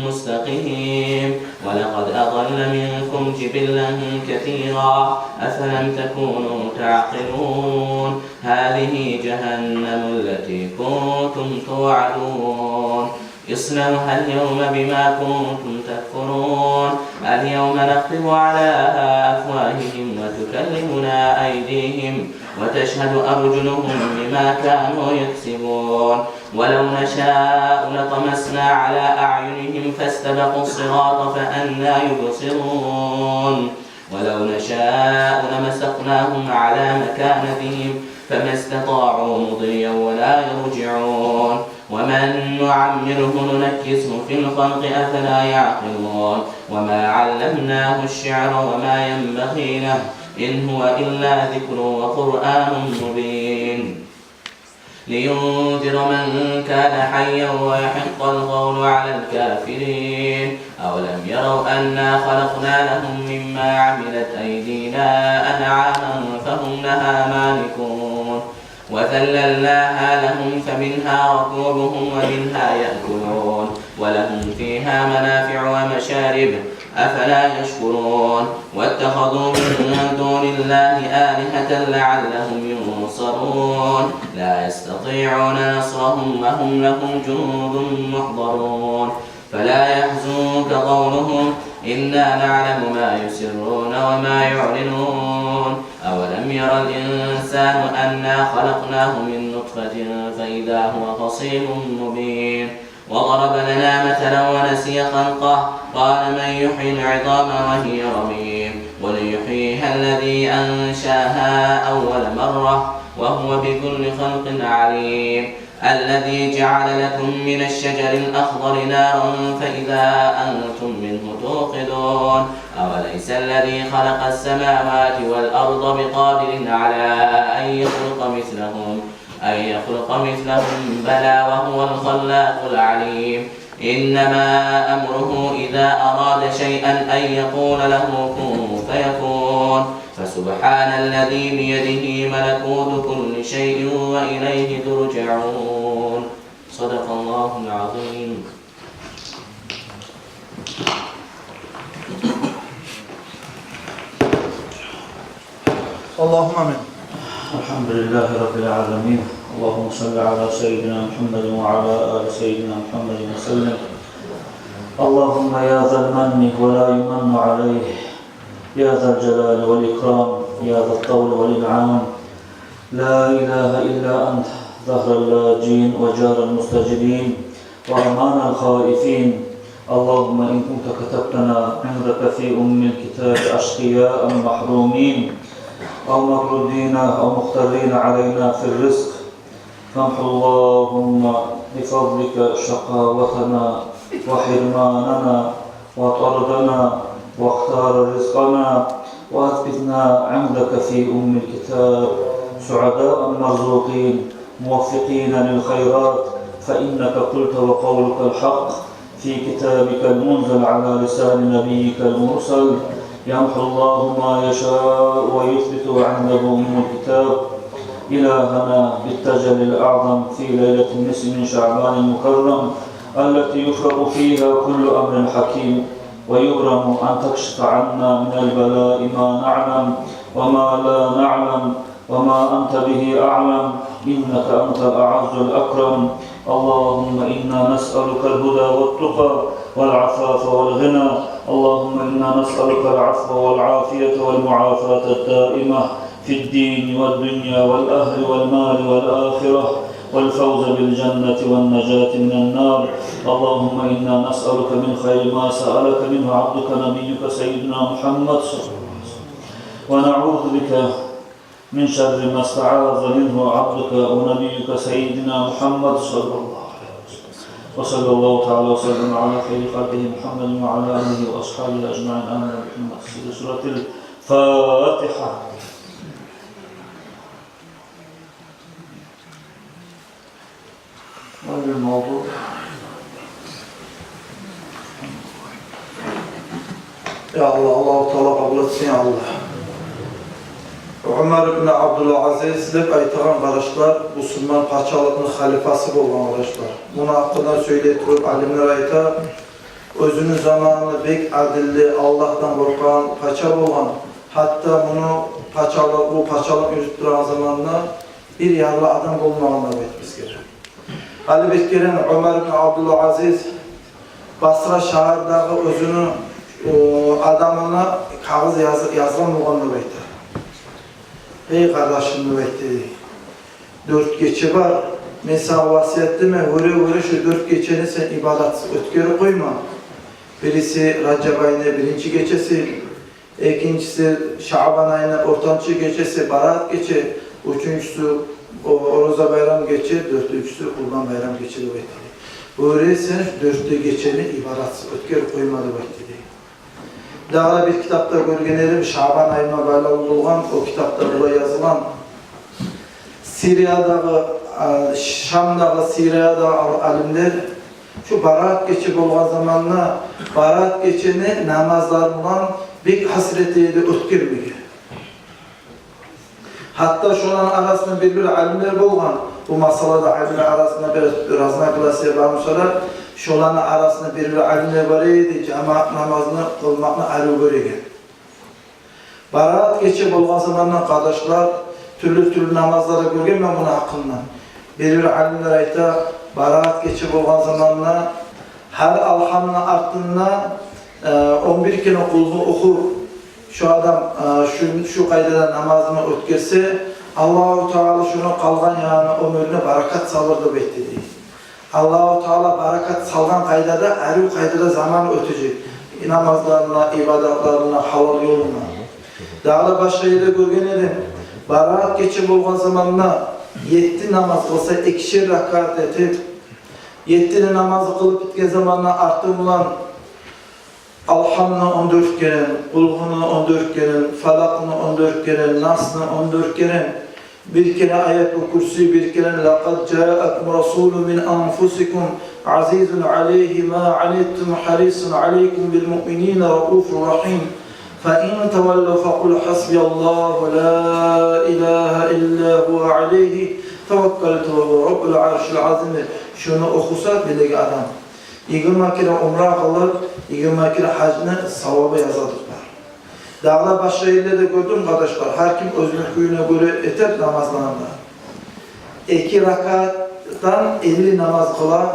مستقيم. ولقد أضل منكم جبلا كثيرا أفلم تكونوا تعقلون. هذه جهنم التي كنتم توعدون. اصلوها اليوم بما كنتم تكفرون. اليوم نختم على أفواههم وتكلمنا أيديهم وتشهد أرجلهم بما كانوا يكسبون. ولو نشاء لطمسنا على أعينهم فاستبقوا الصراط فأنى يبصرون. ولو نشاء لمسخناهم على مكانتهم فما استطاعوا مضيا ولا يرجعون. ومن نعمره ننكسه في الخلق أفلا يعقلون. وما علمناه الشعر وما ينبغي له إن هو إلا ذكر وقرآن مبين. لينذر من كان حيا ويحق القول على الكافرين. أولم يروا أنا خلقنا لهم مما عملت أيدينا أنعاما فهم لها مالكون. وذللناها لهم فمنها ركوبهم ومنها يأكلون. ولهم فيها منافع ومشارب. أفلا يشكرون. واتخذوا من دون الله آلهة لعلهم ينصرون. لا يستطيعون نصرهم وهم لهم جند محضرون. فلا يحزنك قولهم. إنا نعلم ما يسرون وما يعلنون. أولم ير الإنسان أنا خلقناه من نطفة فإذا هو خصيم مبين. وضرب لنا مثلا ونسي خلقه. قال من يحيي العظام وهي رميم. قل يحييها الذي أنشأها أول مرة وهو بكل خلق عليم. الذي جعل لكم من الشجر الأخضر نارا فإذا أنتم منه توقدون. أوليس الذي خلق السماوات والأرض بقادر على أن يخلق مثلهم أن يخلق مثلهم؟ بلى وهو الخلاق العليم. إنما أمره إذا أراد شيئا أن يقول له كن فيكون. فسبحان الذي بيده ملكوت كل شيء وإليه ترجعون. صدق الله العظيم. اللهم آمين. الحمد لله رب العالمين. اللهم صل على سيدنا محمد وعلى آل سيدنا محمد وسلم. اللهم يا ذا المن ولا يمن عليه، يا ذا الجلال والإكرام، يا ذا الطول والإنعام، لا إله إلا أنت، ظهر اللاجين وجار المستجدين، وأمان الخائفين. اللهم إن كنت كتبتنا عندك في أم الكتاب أشقياء محرومين، أو مطرودين أو مقتدرين علينا في الرزق، فامح اللهم بفضلك شقاوتنا وحرماننا وطردنا واختار رزقنا وأثبتنا عندك في أم الكتاب سعداء مرزوقين موفقين للخيرات، فإنك قلت وقولك الحق في كتابك المنزل على لسان نبيك المرسل: يمحو الله ما يشاء ويثبت وعنده أم الكتاب. إلهنا بالتجلي الأعظم في ليلة النصف من شعبان المكرم التي يفرق فيها كل أمر حكيم ويبرم أن تكشف عنا من البلاء ما نعلم وما لا نعلم وما أنت به أعلم، إنك أنت الأعز الأكرم. اللهم إنا نسألك الهدى والتقى والعفاف والغنى. اللهم إنا نسألك العفو والعافية والمعافاة الدائمة في الدين والدنيا والأهل والمال والآخرة والفوز بالجنة والنجاة من النار. اللهم إنا نسألك من خير ما سألك منه عبدك نبيك سيدنا محمد صلى الله عليه وسلم، ونعوذ بك من شر ما استعاذ منه عبدك ونبيك سيدنا محمد صلى الله عليه وسلم. وصلى الله تعالى وسلم على خير خلقه محمد وعلى آله وأصحابه أجمعين. آمين برحمتك. سورة الفاتحة. Валил мавдуъ. Я Аллагь, Аллагьу Таала къабул этсин, я Аллагь. Умар ибн Абдул Азиз деп айтагъан, къардашлар, бусурман пачалыкъны халифасы болгъан, къардашлар. Муну гьакъында сёйлей туруп, алимлер айта, оьзюню заманында бек адилли, Аллагьдан къоркъагъан пача болгъан. Гьатта муну пачалыкъ, бу пачалыкъ юрютюп турагъан заманында бир ярлы адам болмагъан деп айтып эсгере. Гьали бир керен Умар ибн Абдул Азиз Басра шагьардагъы оьзюню, о, адамына кагъыз яз-, язгъан болгъан деп айта. «Эй къардашым, — деп айтды, — дёрт гече бар. Мен сагъа васият этемен, гёре-гёре шу дёрт гечени сен ибадатсыз оьтгерип къойма. Бириси Ражаб айны биринчи гечеси, экинчиси Шаъбан айны ортанчы гечеси, Бараат гече, уьчюнчюсю, о, Ораза байрам гече, дёртюнчюсю Къурбан байрам гече», — деп айтды. «Гёре сен дёрт де гечени ибадатсыз оьтгерип къойма», — деп айтды. Дагъы да бир китапда гёрген эдим, Шаъбан айына байлавлу болгъан, о китапда булай язылгъан. Сириядагъы, а, Шамдагъы, Сириядагъы ал-, алимлер шу Бараат гече болгъан заманда Бараат гечени намазлар булан бек гьасирет эди оьтгермеге. Гьатта шоланы арасында бир-бир алимлер болгъан. Бу масъалада алимлер арасында бир разногласия бар буса да, шоланы арасында бир-бир алимлер бар эди, жамаат намазны къылмакъны арив гёреген. Бараат гече болгъан заманда, къардашлар, тюрлю-тюрлю намазлар да гёргенмен муну гьакъындан. Бир-бир алимлер айта, Бараат гече болгъан заманда гьар алгьамны артында, э, он бир керен къулгьу охуп, шу адам, э, шу, шу къайдада намазны оьтгерсе, Аллагьу Таала шуну къалгъан ягъына, оьмюрюне баракат салыр деп айтды, дей. Аллагьу Таала баракат салгъан къайдада, арив къайдада заман оьтежек намазларына, ибадатларына, гьалал ёлуна. Дагъы да башгъа ерде гёрген эдим, Бараат гече болгъан заманда етти намаз къылса, экишер ракаат этип, етти де намаз къылып битген заманда арты булан Алгьамны он дёрт керен, Къулгьуну он дёрт керен, Фалакъны он дёрт керен, Насны он дёрт керен, бир керен Аятул Курси, бир керен «Лакъад жаакум расулун мин анфусикум азизун алайгьи ма анитум, гьарисун алайкум бил муъминина рауфур рахим. Фа ин таваллав факъул хасбияллагьу ла илагьа илла гьува алайгьи таваккалту ва гьува раббул аршил азим». Шуну охуса билеген адам йигирма керен умра къылып, йигирма керен гьажны савабы язылып бар. Дагъы да башгъа ерлерде гёрдюм, къардашлар, гьар ким оьзюню кююне гёре этер намазларын да. Эки ракаатдан элли намаз къыла.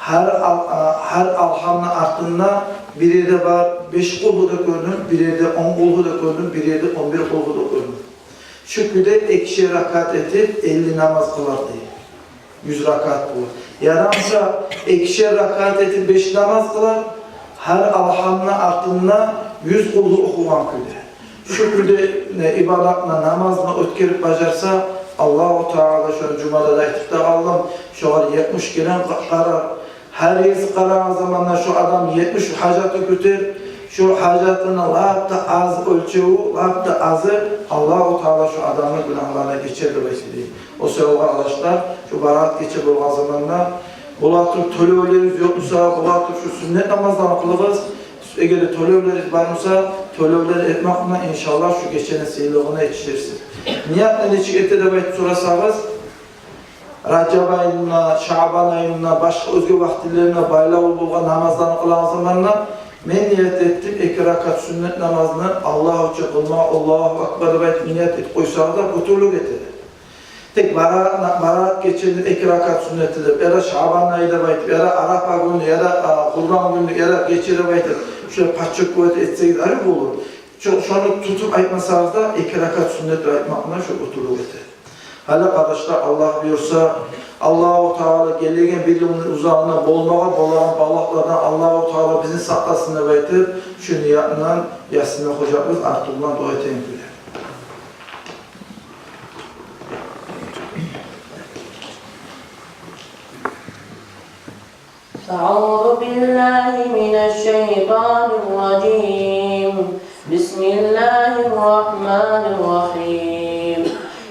Гьар ал-, а, гьар Алгьамны артында бир ерде бар беш Къулгьу да гёрдюм, бир ерде он Къулгьу да гёрдюм, бир ерде он бир Къулгьу да гёрдюм. Шу кюйде экишер ракаат этип элли намаз къылар дей. Юз ракаат болар. Яда буса экишер ракаат этип беш намаз къылар, гьар Алгьамны артында юз Къулгьу охугъан кюйде. Шу кюйде, э, ибадатны, намазны оьтгерип бажарса, Аллагьу Таала, шону жумада да айтып да къалдым, шогъар етмиш керен къа-, къарар. Гьар гезик къарагъан заманда шу адам етмиш гьажатын кютер, Шу гьажатыны лап да аз оьлчеви, лап да азы, Аллагьу Таала шу адамны гюнагьларын гечер деп айтды. О саялы, къардашлар, шу Бараат гече болгъан заманда, бола туруп тёлевлеригиз ёкъ буса, бола туруп шу сюннет намазланы къылыгъыз. Эгер де тёлевлеригиз бар буса, тёлевлер этмек булан, иншаллагь, шу гечени сыйлылыгъына етишерсиз. Ниятны нечик эте деп айтып сорасагъыз, Ражаб айында, Шаъбан айында, башгъа оьзге вакътилеринде байлавлу болгъан намазланы къылагъан заманда, мен ният этдим эки ракаат сюннет намазны Аллагь учун къылма, Аллагьу акбар деп айтып ният этип къойсагъыз да, бютюнлюк этеди. Тек Бараат, Бараат гечени эки ракаат сюннет этип, яда Шаъбан айы деп айтып, яда Арапа гюню, яда, а, Къурбан гюню, яда гече деп айтып, шолай подчёркивать этсегиз, арив болур. Шо-, шону тутуп айтмасагъыз да, эки ракаат сюннет деп айтмакъ булан шо бютюнлюк этеди. Гьали, къардашлар, Аллагь буюрса, Аллагьу Таала гелеген бир йылны узагъына болмагъа болагъан балагьлардан Аллагьу Таала бизин сакъласын деп айтып, шу ният булан Ясин охужакъбыз, артындан дуа этейик бирге. أعوذ بالله من الشيطان الرجيم. بسم الله الرحمن الرحيم.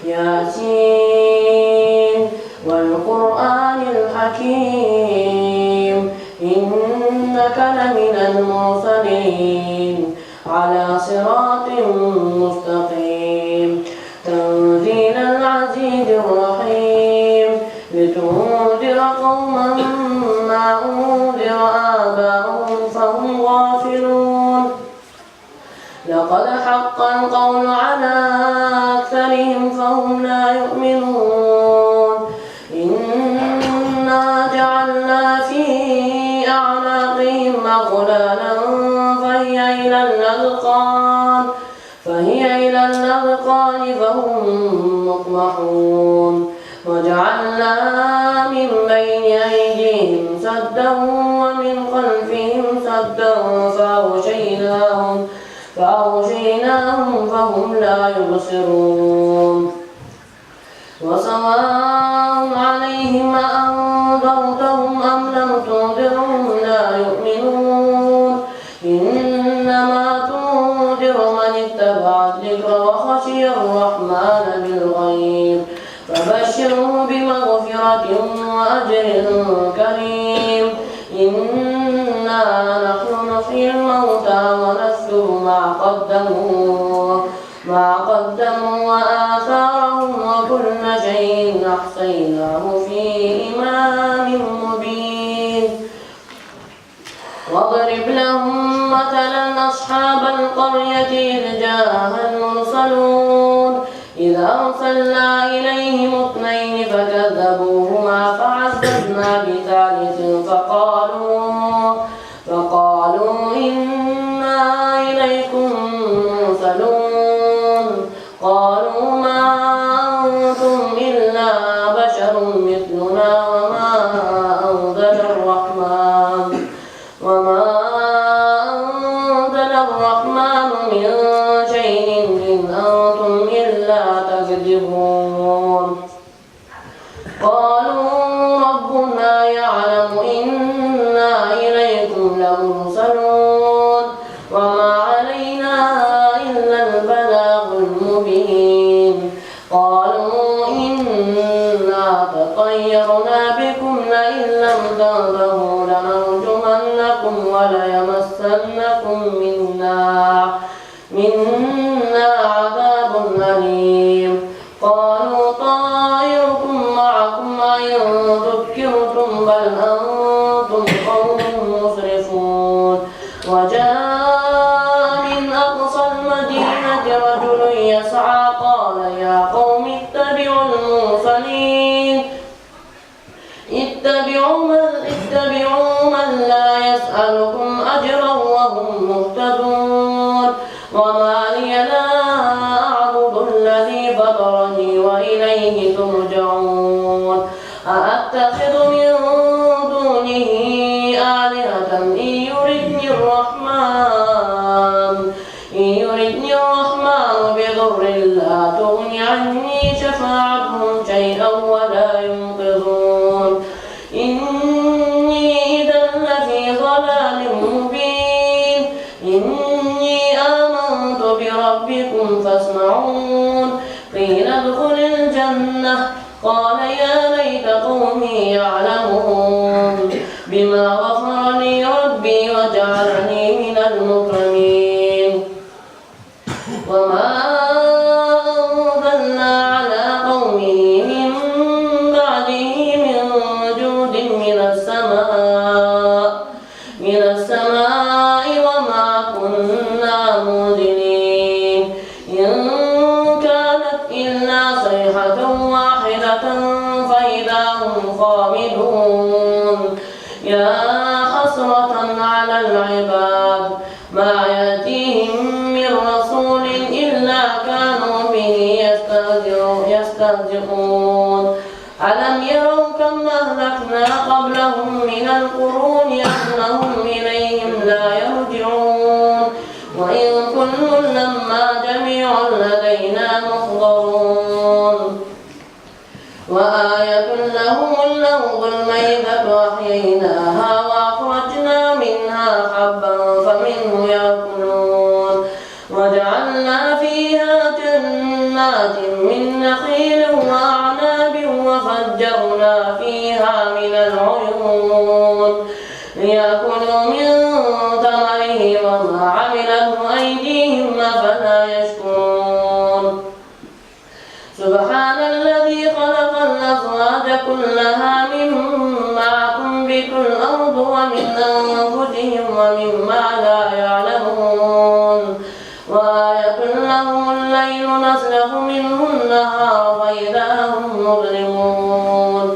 ياسين والقرآن الحكيم. إنك لمن المرسلين على صراط مستقيم. تنزيل العزيز الرحيم. لتنذر قوما ما أنذر آباؤهم فهم غافلون. لقد حق القول على أكثرهم فهم لا يؤمنون. إنا جعلنا في أعناقهم أغلالا فهي إلى الأذقان، فهي إلى الأذقان فهم مقمحون. وجعلنا من بين أيديهم سدا ومن خلفهم سدا فأغشيناهم، فأغشيناهم فهم لا يبصرون. وسواء عليهم أأنذرتهم أم لم تنذرهم لا يؤمنون. إنما تنذر من اتبع الذكر وخشي الرحمن بالغيب فبشره بمغفرة وأجر كريم. إنا نحن نحيي الموتى ونكتب ما قدموا، ما قدموا وآثارهم وكل شيء أحصيناه في إمام مبين. واضرب لهم مثلا أصحاب القرية إذ جاءها المرسلون. إذ أرسلنا إليهم اثنين فكذبوهما فعززنا بثالث فقالوا، فقالوا إنا إليكم مرسلون. قالوا ما أنتم إلا بشر مثلنا وما أنزل الرحمن، وما أنزل الرحمن من شيء إن أنتم إلا تكذبون. قالوا ربنا يعلم إنا إليكم لمرسلون وما علينا إلا البلاغ المبين. قالوا إنا تطيرنا بكم لئن لم تنتهوا لنرجمنكم وليمسنكم منا منا عذاب أليم. قالوا طائركم معكم أئن ذكرتم بل أنتم قوم مسرفون. وجاء من أقصى المدينة رجل يسعى قال يا قوم اتبعوا المرسلين. اتبعوا من، اتبعوا من لا يسألكم أجرا وهم مهتدون. وما لي لا أعبد الذي فطرني وإليه ترجعون. أأتخذ من دونه آلهة إن يردني الرحمن إن يردني الرحمن بضر لا تغن عني شفاعتهم شيئا ولا ينقذون. إني إذا لفي ضلال قال يا ليت قومي يعلمون بما غفر لي ربي وجعلني من المكرمين. وما أنزلنا على قومه من بعده من جند من السماء، من السماء وما كنا منزلين. إن كانت إلا صيحة واحدة فإذا هم خامدون. يا حسرة على العباد ما يأتيهم من رسول إلا كانوا به يستهزئون. ألم يروا كم أهلكنا قبلهم من القرون أنهم إليهم لا يرجعون. وإن كل لما جميع لدينا محضرون. وآية لهم الأرض الميتة أحييناها وأخرجنا منها حبا فمنه يأكلون. وجعلنا فيها جنات من نخيل وأعناب وفجرنا فيها من العيون ليأكلوا من ثمره وما عملته أيديهم أفلا يشكرون. سبحان الذي خلق الأزواج كلها مما تنبت الأرض ومن أنفسهم ومما لا يعلمون. وآية لهم الليل نسلخ منه النهار فإذا هم مظلمون.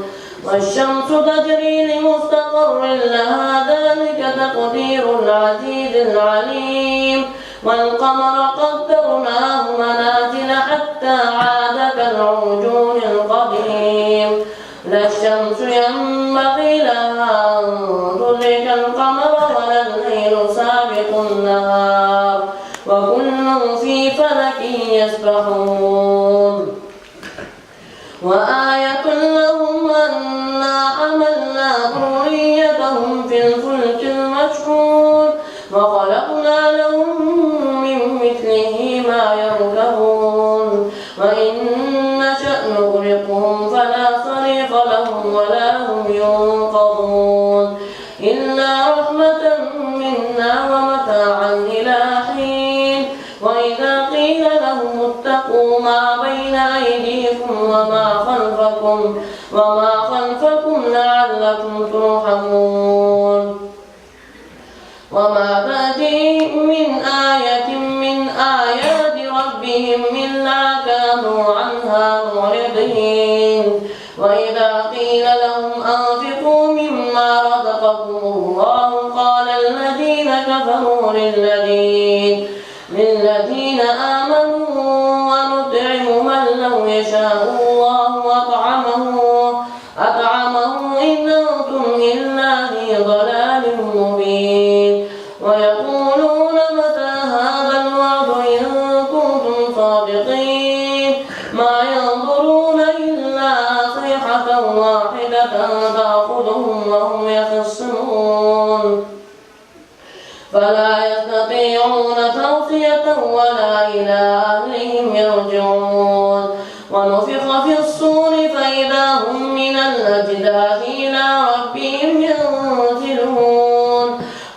والشمس تجري لمستقر لها ذلك تقدير العزيز العليم. والقمر قدرناه منازل حتى عاد كالعرجون القديم. لا الشمس ينبغي لها أن تدرك القمر ولا الليل سابق النهار وكل في فلك يسبحون. وآية لهم أنا حملنا ذريتهم في الفلك المشحون وخلقنا لهم من مثله ما يركبون وإن نشأ نغرقهم فلا صريخ لهم ولا هم ينقذون. إلا رحمة منا ومتاعا إلى حين. وإذا قيل لهم اتقوا ما بين أيديكم وما خلفكم، وما خلفكم لعلكم ترحمون. وما تأتيهم من آية من آيات ربهم إلا كانوا عنها معرضين. وإذا قيل لهم أنفقوا مما رزقكم الله قال الذين كفروا للذين، للذين آمنوا أنطعم من لو يشاء الله أطعمه، أطعمه إن أنتم إلا في ضلال مبين. ويقولون متى هذا الوعد إن كنتم صادقين. ما ينظرون إلا صيحة واحدة تأخذهم وهم يخصمون. فلا يستطيعون توصية ولا إلى أهلهم يرجعون. ونفخ في الصور فإذا هم من الأجداث إلى ربهم ينسلون.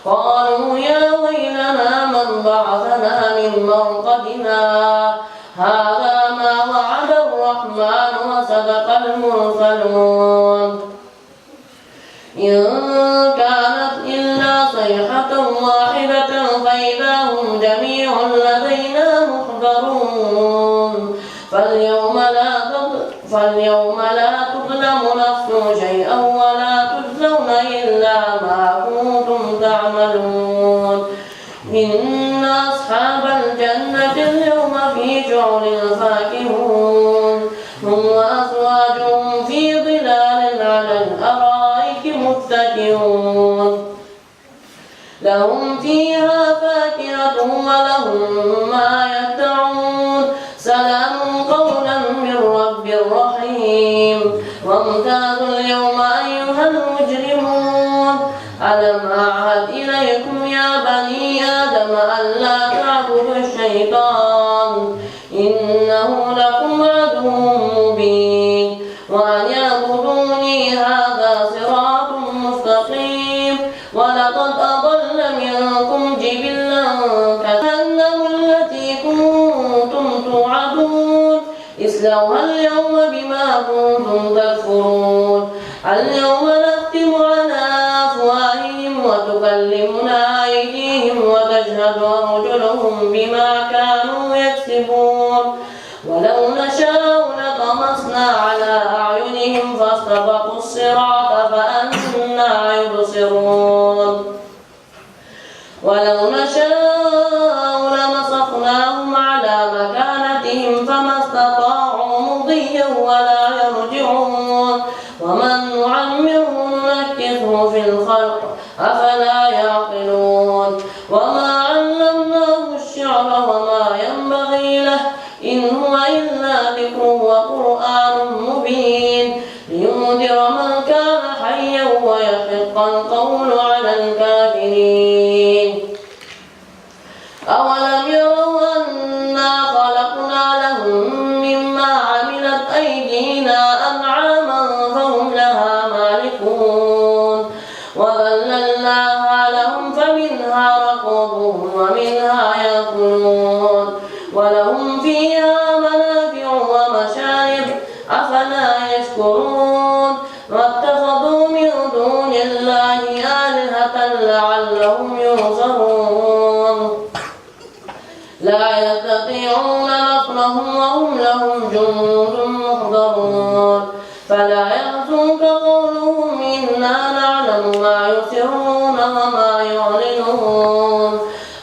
قالوا يا ويلنا من بعثنا من مرقدنا. هذا ما وعد الرحمن وصدق المرسلون. إن كانت إلا صيحة واحدة فإذا هم جميع لدينا محضرون. فاليوم لا تظ-، فاليوم لا تظلم نفس شيئا ولا تجزون إلا ما كنتم تعملون. إن أصحاب الجنة اليوم في شغل فاكهون. هم وأزواجهم في ظلال على الأرائك متكئون. لهم فيها فاكهة ولهم ما يدعون. سلام قولا من رب رحيم. وامتازوا اليوم أيها المجرمون. ألم أعهد إليكم يا بني آدم ألا تعبدوا الشيطان إنه لكم عدو مبين. هذا صراط مستقيم. ولقد أضل منكم جبلا كثيرا. جهنم التي كنتم توعدون. اصلوها اليوم بما كنتم تكفرون. اليوم نختم على أفواههم وتكلمنا أيديهم وتشهد أرجلهم بما كانوا يكسبون. ولو نشاء لطمسنا على أعينهم فاستبقوا الصراط فأنى يبصرون. ولو نشاء لمسخناهم على مكانتهم فما استطاعوا مضيا ولا يرجعون. ومن نعمره ننكسه في الخلق أفلا يعقلون. وما علمناه الشعر وما ينبغي له إن هو إلا ذكر وقرآن مبين. لينذر من كان حيا ويحق القول على الكافرين. أولم يروا أنا خلقنا لهم مما عملت أيدينا أنعاما فهم لها مالكون. وذللناها لهم فمنها ركوبهم ومنها يأكلون. ولهم فيها منافع ومشارب. أفلا يشكرون. واتخذوا من دون الله آلهة لعلهم ينصرون. لا يستطيعون نصرهم وهم لهم جند محضرون. فلا يحزنك قولهم إنا نعلم ما يسرون وما يعلنون.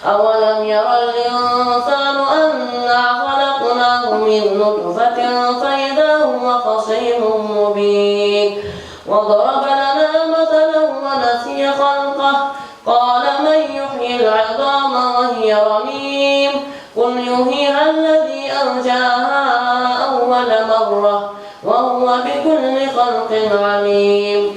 أولم ير الإنسان أنا خلقناه من نطفة فإذا هو خصيم مبين. وضرب لنا مثلا ونسي خلقه قال من يحيي العظام وهي رميم. قل يحييها الذي أنشأها أول مرة وهو بكل خلق عليم.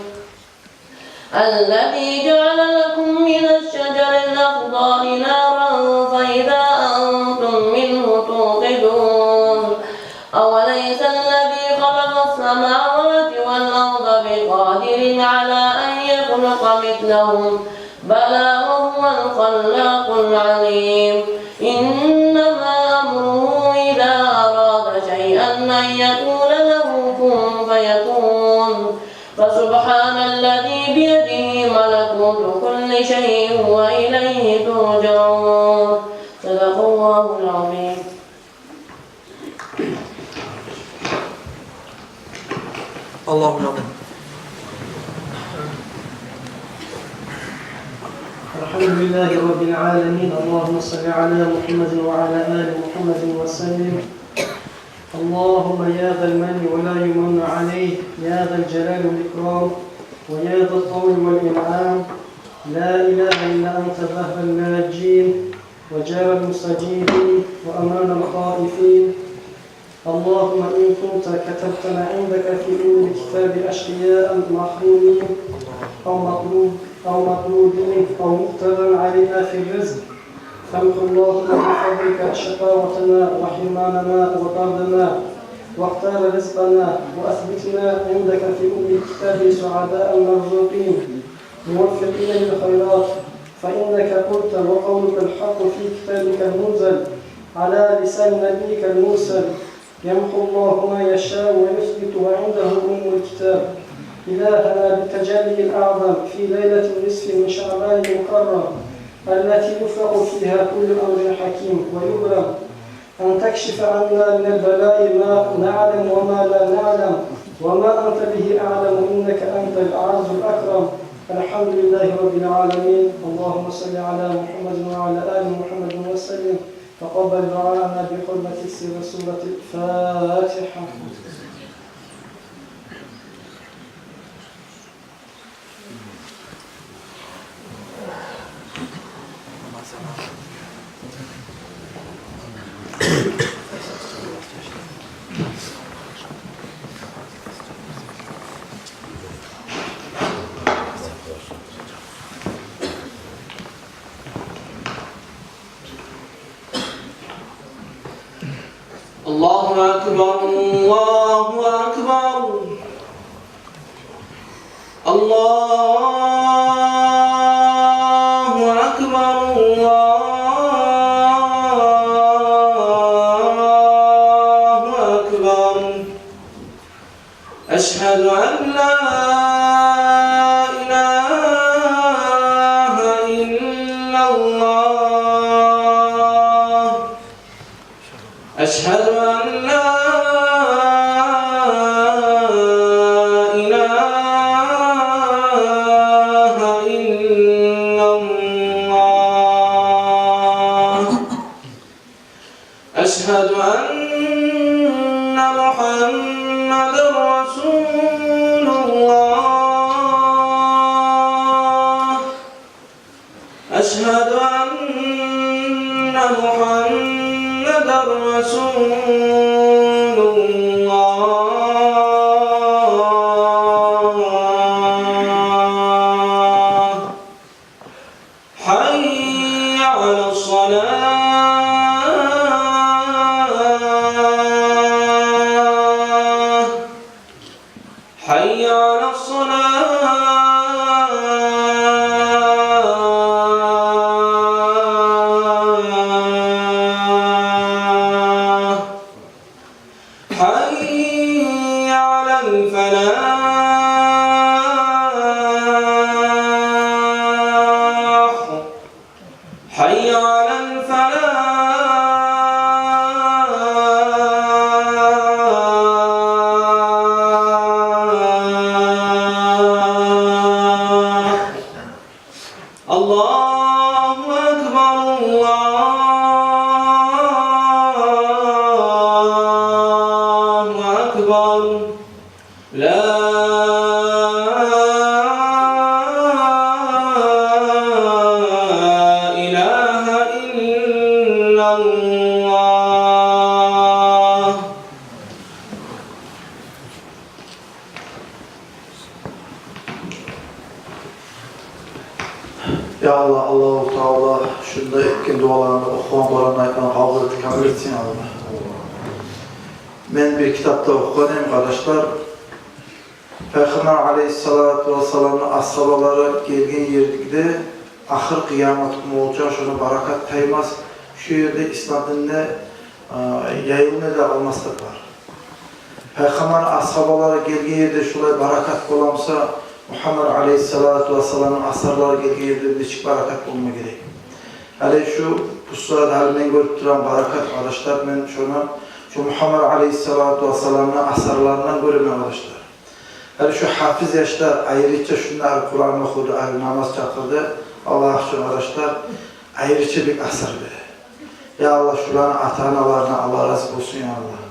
الذي جعل لكم من الشجر الأخضر نارا فإذا أنتم منه توقدون. أوليس الذي خلق السماوات والأرض بقادر على أن يخلق مثلهم؟ بلى وهو الخلاق العليم. إنما أمره إذا أراد شيئا أن يقول له كن فيكون. فسبحان الذي بيده ملكوت كل شيء وإليه ترجعون. صدق الله العظيم. اللهم آمين. الحمد لله رب العالمين. اللهم صل على محمد وعلى آل محمد وسلم. اللهم يا ذا المن ولا يمن عليه، يا ذا الجلال والإكرام، ويا ذا الطول والإنعام، لا إله إلا أنت ذهب الناجين، وجار المستجيبين، وأمان الخائفين. اللهم إن كنت كتبتنا عندك في أم الكتاب أشقياء محرومين أو مطلوب-، أو مطلوبين أو مقتدرا علينا في الرزق، فامح اللهم بفضلك شقاوتنا وحرماننا وطردنا، واختار رزقنا، وأثبتنا عندك في أم الكتاب سعداء مرزوقين موفقين للخيرات، فإنك قلت وقولك الحق في كتابك المنزل على لسان نبيك المرسل، يمحو الله ما يشاء ويثبت وعنده أم الكتاب. إلهنا بالتجلي الأعظم في ليلة النصف من شعبان المكرم التي يفرق فيها كل أمر حكيم ويبرم، أن تكشف عنا من البلاء ما نعلم وما لا نعلم، وما أنت به أعلم، إنك أنت الأعز الأكرم. الحمد لله رب العالمين. اللهم صل على محمد وعلى آل محمد وسلم. تقبل دعاءنا بحرمة سر سورة الفاتحة. الله أكبر، الله أكبر. الله أكبر، الله أكبر. أشهد أن لا إله إلا الله. أشهد أن لا إله إلا الله. أشهد أن محمدا رسول الله. أشهد أن محمدا رسول الله. حي على الصلاة. حي على الصلاة. حي على الفلاح. حي على الفلاح. الله أكبر، الله أكبر. لا إله إلا الله. Я Аллагь, Аллагьу Таала шунда этген дуаларыны, охугъан Къуранны, айтгъан къабул этип, къабул этсин, я Аллагь. Мен бир китапда охугъан эдим, къардашлар. Пайхаммар алейгьиссалату вассаламны асгьабалары гелген ерде ахыр къыямат гюн болажакъ, шонда баракат таймас, шо ерде ислам динни, а, яйылмай да къалмас деп бар. Пайхаммар асгьабалары гелген ерде шулай баракат боламса, Мугьаммад алейгьиссалату вассаламны асгьабалары гелген ерде нечик баракат болма герек? Гьали шу пустыда гьали мен гёрюп турагъан баракат, къардашлар, мен шону, шу Мугьаммад алейгьиссалату вассаламны асгьабаларындан гёремен, къардашлар. Гьали шу гьафиз яшлар, айрыча шунда гьали Къуран охуду, гьали намаз чакъырды, Аллагь учун, къардашлар, айрыча бек асар бере. Я Аллагь, шуланы ата-аналарына Аллагь рази болсун, я Аллагь.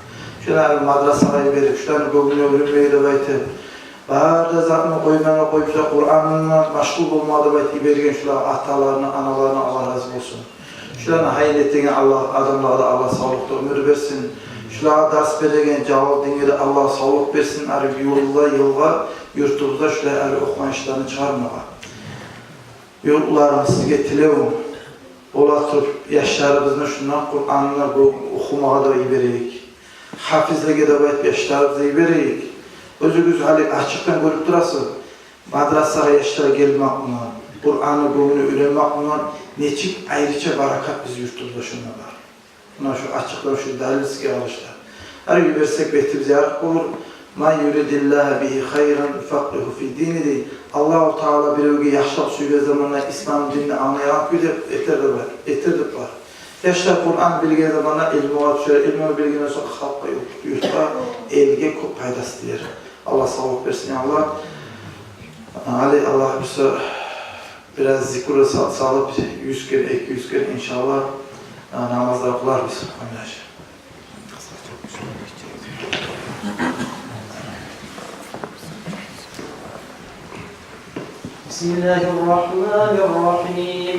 Шуланы мадрасагъа йиберип, шуланы гёнгюне уьйренмеге деп айтып, бары да затны къоймагъа къоюп, шула Къуранына машгъул болмагъа деп айтып йиберген шуланы аталарына, аналарына Аллагь рази болсун. Шуланы гьайын этеген Аллагь, адамлагъа да Аллагь савлукъ да, оьмюр берсин. Шулагъа дарс береген, жавап динге де Аллагь савлукъ берсин. Ари юртубузда, йылгъа, юртубузда шулай ари охугъан яшланы чыгъармагъа. Юртлуларым, сизге тилевюм, бола туруп, яшларыбызны шундан Къуранны бу охумагъа да йиберейик. Гьафизлеге де бу яшларыбызны йиберейик. Оьзюгюз гьали ачыкъдан гёрюп турасыз, мадрасагъа яшлар гелмек булан, Къуранны гёнгюне уьйренмек булан нечик айрыча баракат бизин юртубузда шунда бар. Муна шу ачыкъдан шу далил сизге, къардашлар. Гьар йиберсек, бетибиз ярыкъ болур. «Ман юридиллагьу бигьи хайран юфакъкъигьу фиддини», — дей. Аллагьу Таала биревге яхшылыкъ сюйген заманда ислам динни англайгъан кюйде этер деп бар, этер деп бар. Яшлар Къуран билген заманда илмугъа тюшер, илмуну билгенден сонг халкъгъа, юрт-, юртгъа, элге кёп пайдасы тиер. Аллагь савлукъ берсин, я Аллагь. Гьали Аллагь буюрса, бираз зикру сал-, салып, юз керен, эки юз керен, иншааллагь, намазлар къыларбыз. Амин. بسم الله الرحمن الرحيم.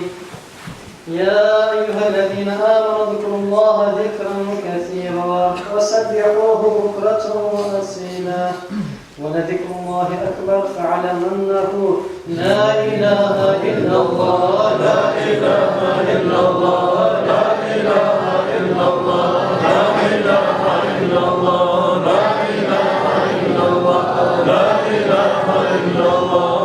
يا أيها الذين آمنوا اذكروا الله ذكرا كثيرا وسبحوه بكرة وأصيلا. ولذكر الله أكبر، فاعلم أنه لا إله إلا الله، لا إله إلا الله، لا إله إلا الله، لا إله إلا الله، لا إله إلا الله، لا إله إلا الله.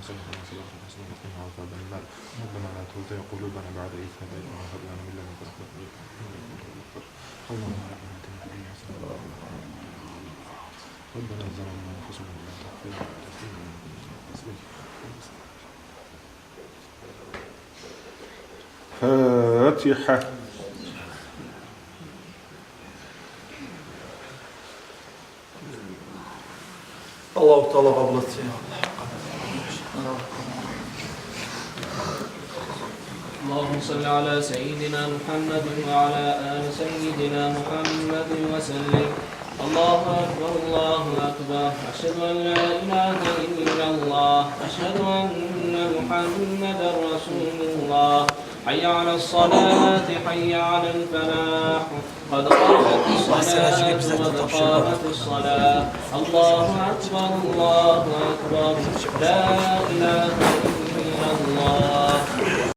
وسلم على سيدنا محمد وقنا عذاب النار. ربنا لا تزغ قلوبنا بعد إذ هديتنا وهب لنا من لدنك رحمة إنك أنت الوهاب. اللهم ربنا آتنا في الدنيا حسنة وفي الآخرة حسنة وقنا عذاب النار. ربنا ظلمنا أنفسنا وإن لم تغفر لنا وترحمنا لنكونن من الخاسرين. الفاتحة. Аллагьу Таала къабул этсин, я Аллагь. اللهم صل على سيدنا محمد وعلى آل سيدنا محمد وسلم. الله أكبر، الله أكبر. أشهد أن لا إله إلا الله. أشهد أن محمدا رسول الله. حي على الصلاة، حي على الفلاح. قد قامت الصلاة، قد قامت الصلاة. الله أكبر، الله أكبر. لا إله إلا الله.